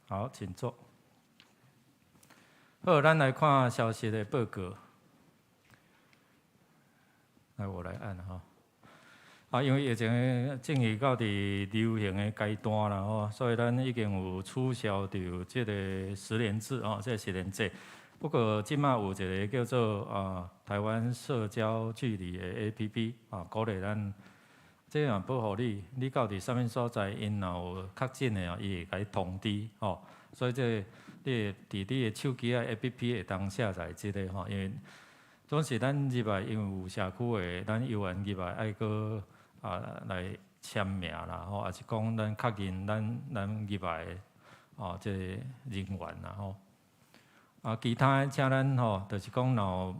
好，請坐。好，咱來看消息的報告。來，我來按吼。啊，因為疫情進入到佇流行的階段啦吼，所以咱已經有取消掉這個實聯制哦，這個實聯制。不過這馬有一個叫做啊台灣社交距離的 APP 啊，鼓勵咱這樣保護你，你到佇啥物所在，𪜶若有確診的哦，伊會共你通知吼。所以這個你佇你的手機仔 APP 會當下載這個吼，因為總是咱入來，因為有社區的，咱猶原入來愛閣啊來簽名啦吼，抑是講咱確認咱入來的哦，這個人員啦吼。啊，其他的請咱吼，就是講若有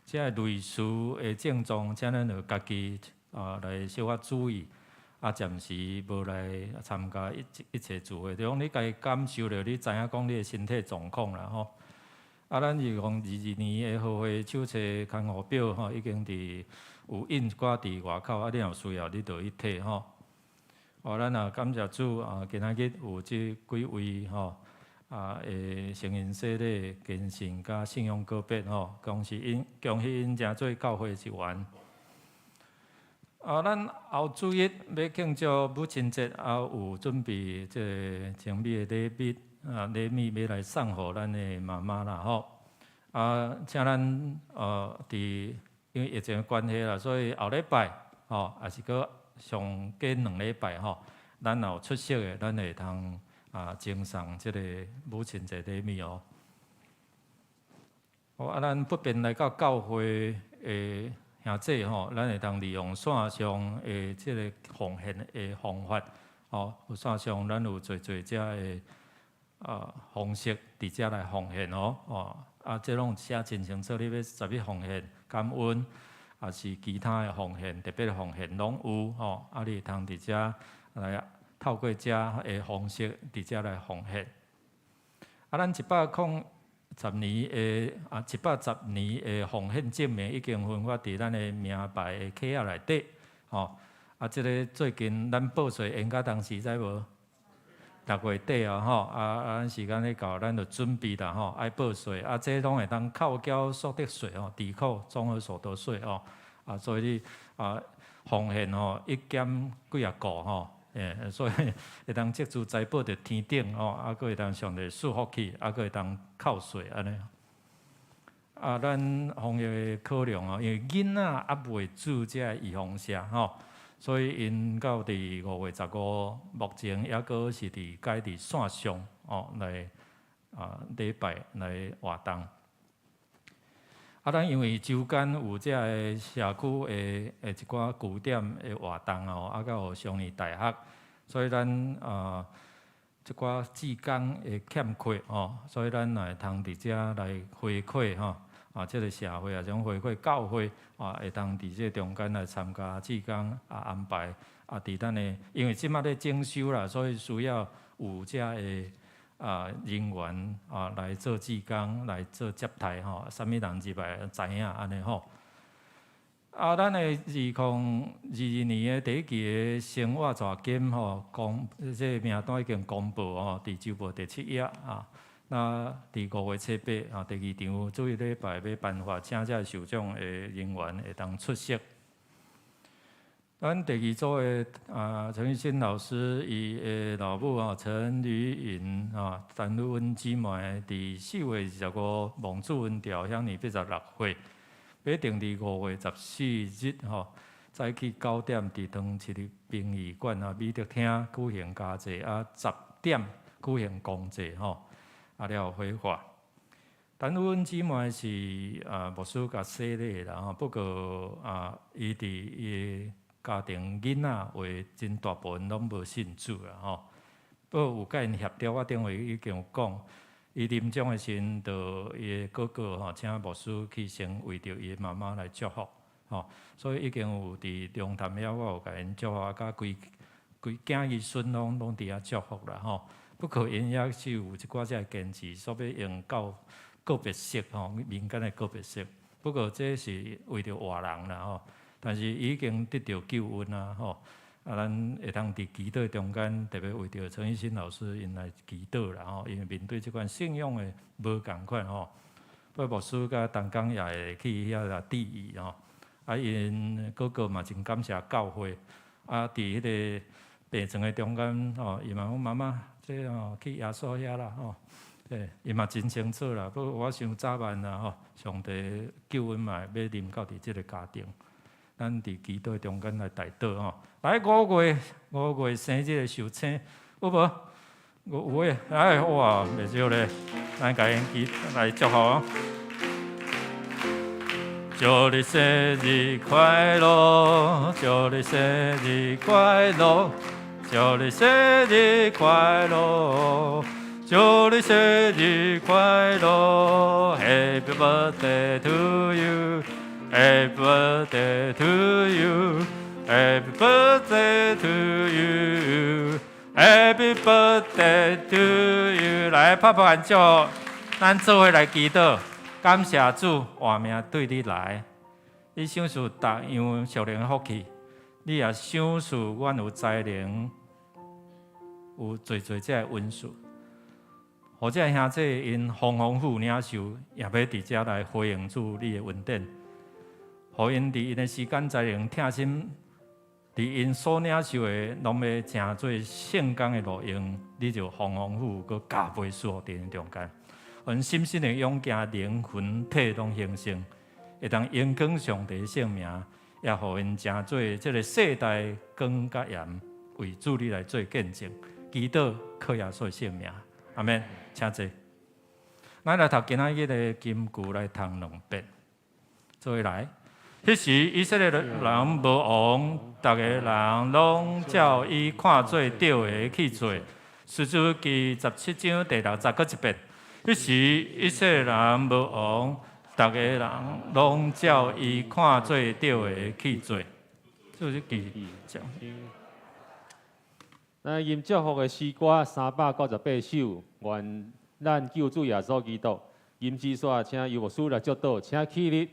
這個類似的症狀，請咱著家己啊來小可注意。啊，暫時無來參加一切聚會，就講你家己感受著，你知影講你的身體狀況啦吼。啊，咱2022年的和會手冊勘護表吼，已經佇有印一寡佇外口，啊，你若有需要，你就去提吼。哦，咱也感謝主啊，今仔日有這幾位吼啊，的成人洗禮、堅信佮信仰告別吼，恭喜𪜶，恭喜𪜶成做教會一員。啊，咱後主日欲慶祝母親節，啊，有準備這个精美的禮物啊，禮物欲來送予咱的媽媽啦吼。啊，請咱佇因為疫情的關係啦，所以後禮拜吼，抑是閣上過2禮拜吼，咱若有出席的，咱會通啊贈送這個母親節禮物哦。好，啊，咱不便來到教會的兄姊吼，咱會當利用線上的這个奉獻的方法，吼，有線上咱有濟濟遮的啊方式佇遮來奉獻哦，哦，啊，這攏寫真清楚，你欲啥物奉獻、感恩，抑是其他的奉獻、特別的奉獻攏有吼，啊，你會通佇遮來透過遮的方式佇遮來奉獻。啊，咱110年的啊，110年的奉獻證明已經分發佇咱的名牌的卡仔內底，吼。啊，這个最近咱報稅延到當時知無？6月底啊，吼，啊啊，咱時間咧到，咱就準備啦，吼，愛報稅，啊，這攏會當扣繳所得稅吼，抵扣綜合所得稅吼，啊，所以你啊奉獻吼一減幾仔個吼，欸，所以會當積資財寶佇天頂吼，啊，閣會當上帝賜福氣，啊，閣會當扣稅按呢。啊，咱防疫的考量哦，因為囡仔猶未注這个預防射吼，所以𪜶到佇5月15，目前猶閣是佇改佇線上哦來啊禮拜來活動。啊，咱因為周間有這个社區的一寡據點的活動哦，啊，閣有雙語大學，所以咱啊這寡志工會欠缺哦，所以咱會通佇遮來回饋吼。啊，這个社會啊，種回饋教會啊，會當佇這中間來參加志工啊安排啊，佇咱的，因為這馬咧整修啦，所以需要有遮个啊人員啊來做志工，來做接待吼，啥物人入來知影按呢吼。啊，咱的2022年的第一期的生活濟金吼，公這个名單已經公布吼，佇週報第七頁啊。那佇5月七八啊，第二場主日禮拜欲頒發，請這受獎的人員會當出席。咱第二組的啊陳玉新老師，伊的老母啊陳呂雲啊，陳女溫姊妹，佇4月25望主恩召，享年86歲，欲定佇5月14日吼，早起9點佇長市立殯儀館啊美德廳舉行家祭，啊10點舉行公祭吼。啊了後火化。陳阮姊妹是啊牧師共洗禮啦吼，不過啊，伊佇伊的家庭囡仔有真大部分攏無信主啦吼。不過有共𪜶協調，我頂回已經有講，伊臨終的時陣，就伊的哥哥吼，請牧師去先為著伊的媽媽來祝福吼，所以已經有佇龍潭遐，我有共𪜶祝福，啊，佮規規囝兒孫攏攏佇遐祝福啦吼。不過𪜶也是有一寡這个堅持，所以欲用告告別式吼，民間的告別式。不過這是為著活人啦吼，但是已經得著救恩啊吼。啊，咱會當佇祈禱中間，特別為著陳奕新老師𪜶來祈禱啦吼，因為面對這款信仰的無仝款吼。不過牧師佮同工也會去遐來致意吼。啊，𪜶哥哥嘛真感謝教會，啊，佇彼个病床的中間吼，伊嘛講媽媽，這吼去耶穌遐啦吼。對，伊嘛真清楚啦。不過我想早晚啦吼，上帝救恩嘛欲臨到佇這个家庭。咱佇祈禱中間來代禱吼。來5月5月生日的壽星有無？有有的，哎哇，袂少咧，咱共𪜶祈來祝福哦。祝你生日快樂，祝你生日快樂，祝你生日快樂，祝你生日快樂，Happy birthday to you，Happy birthday to you。Happy birthday to you. Happy birthday to you. 來，拍拍按祝，咱做伙來祈禱，感謝主活命對你來。你賞賜逐樣屬靈的福氣，你也賞賜阮有才能，有濟濟這个恩賜。予這个兄弟𪜶豐豐富領受，也欲佇遮來回應主你的恩典。予𪜶佇𪜶的時間才能疼心，佇𪜶所領受的，攏欲成做聖工的路用，你就豐豐富富閣加倍賜予佇𪜶中間。予𪜶深深的勇行靈魂體攏興盛，會當榮光上帝聖名，也予𪜶成做這个世代光佮鹽，為主你來做見證。祈禱靠耶穌的聖名，阿們，請坐。咱來讀今仔日的金句來讀兩遍，做伙來。彼時以色列人無王，逐个人攏照伊看做對的去做。士師記17章第六節，閣一遍。彼時以色列人無王，逐个人攏照伊看做對的去做。這是記講。咱吟祝福的詩歌398首，願咱救主耶穌基督，吟詩煞請游牧師來祝禱，請起立。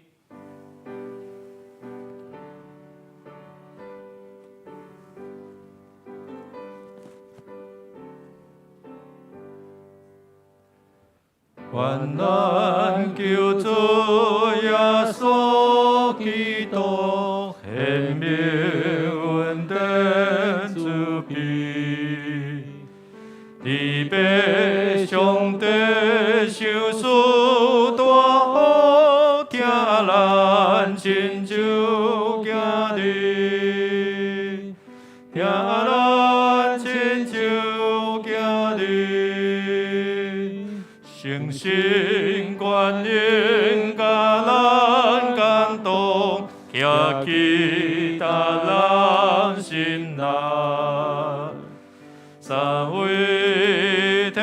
願咱救主耶穌基督顯明恩典慈悲，天父上帝賞賜大福，疼咱親像囝兒，疼咱親像囝兒。誠心觀音共咱感動，徛起逐人心內，三位一體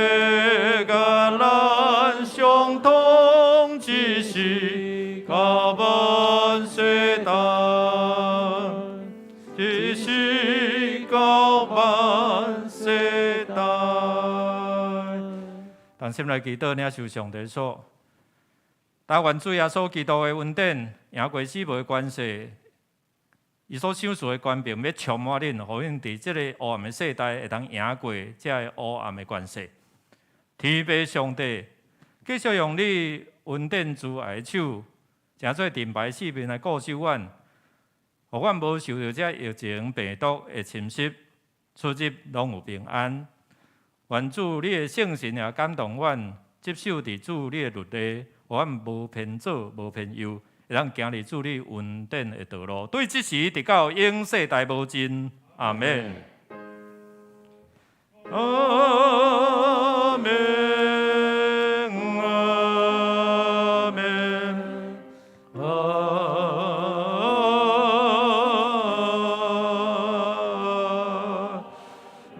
共咱相通，一時到萬世代，一時到萬世代。同心來祈禱，領受上帝所，但願主耶穌基督的恩典，贏過死亡的權勢，伊所賞賜的權柄，欲充滿恁，予恁佇這個黑暗的世代，會當贏過這个黑暗的權勢。天父上帝，繼續用你恩典慈愛的手，成做盾牌四面來固守阮，予阮無受著這疫情病毒的侵襲，出入攏有平安。願主你的聖神也感動阮，執守佇主你的律例，予阮無偏左，無偏右，會當行佇主你恩典的道路。對這時直到永世代無盡。阿們。阿們，阿們，阿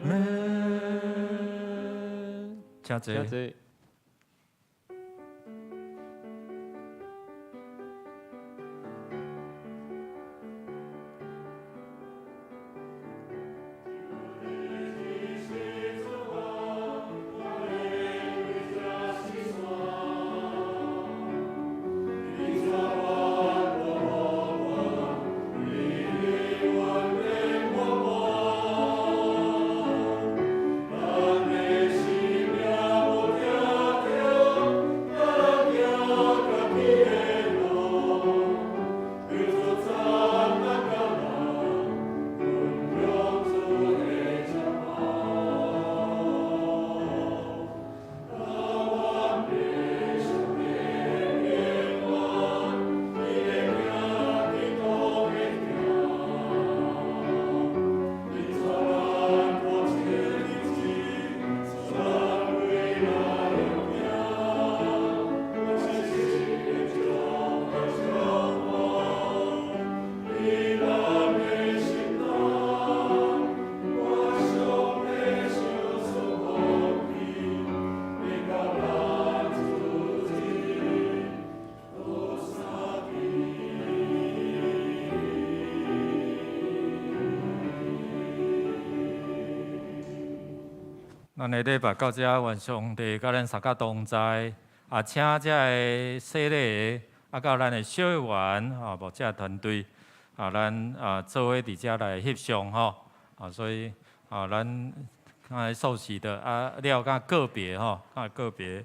們。請坐。請坐。咱的禮拜到遮，願上帝佮咱三個同在，啊，請這个洗禮的，啊，佮咱的小員啊，牧者團隊，啊，咱啊做伙佇遮來翕相吼，啊，所以啊，咱較受洗的啊，了較個別吼，較個別。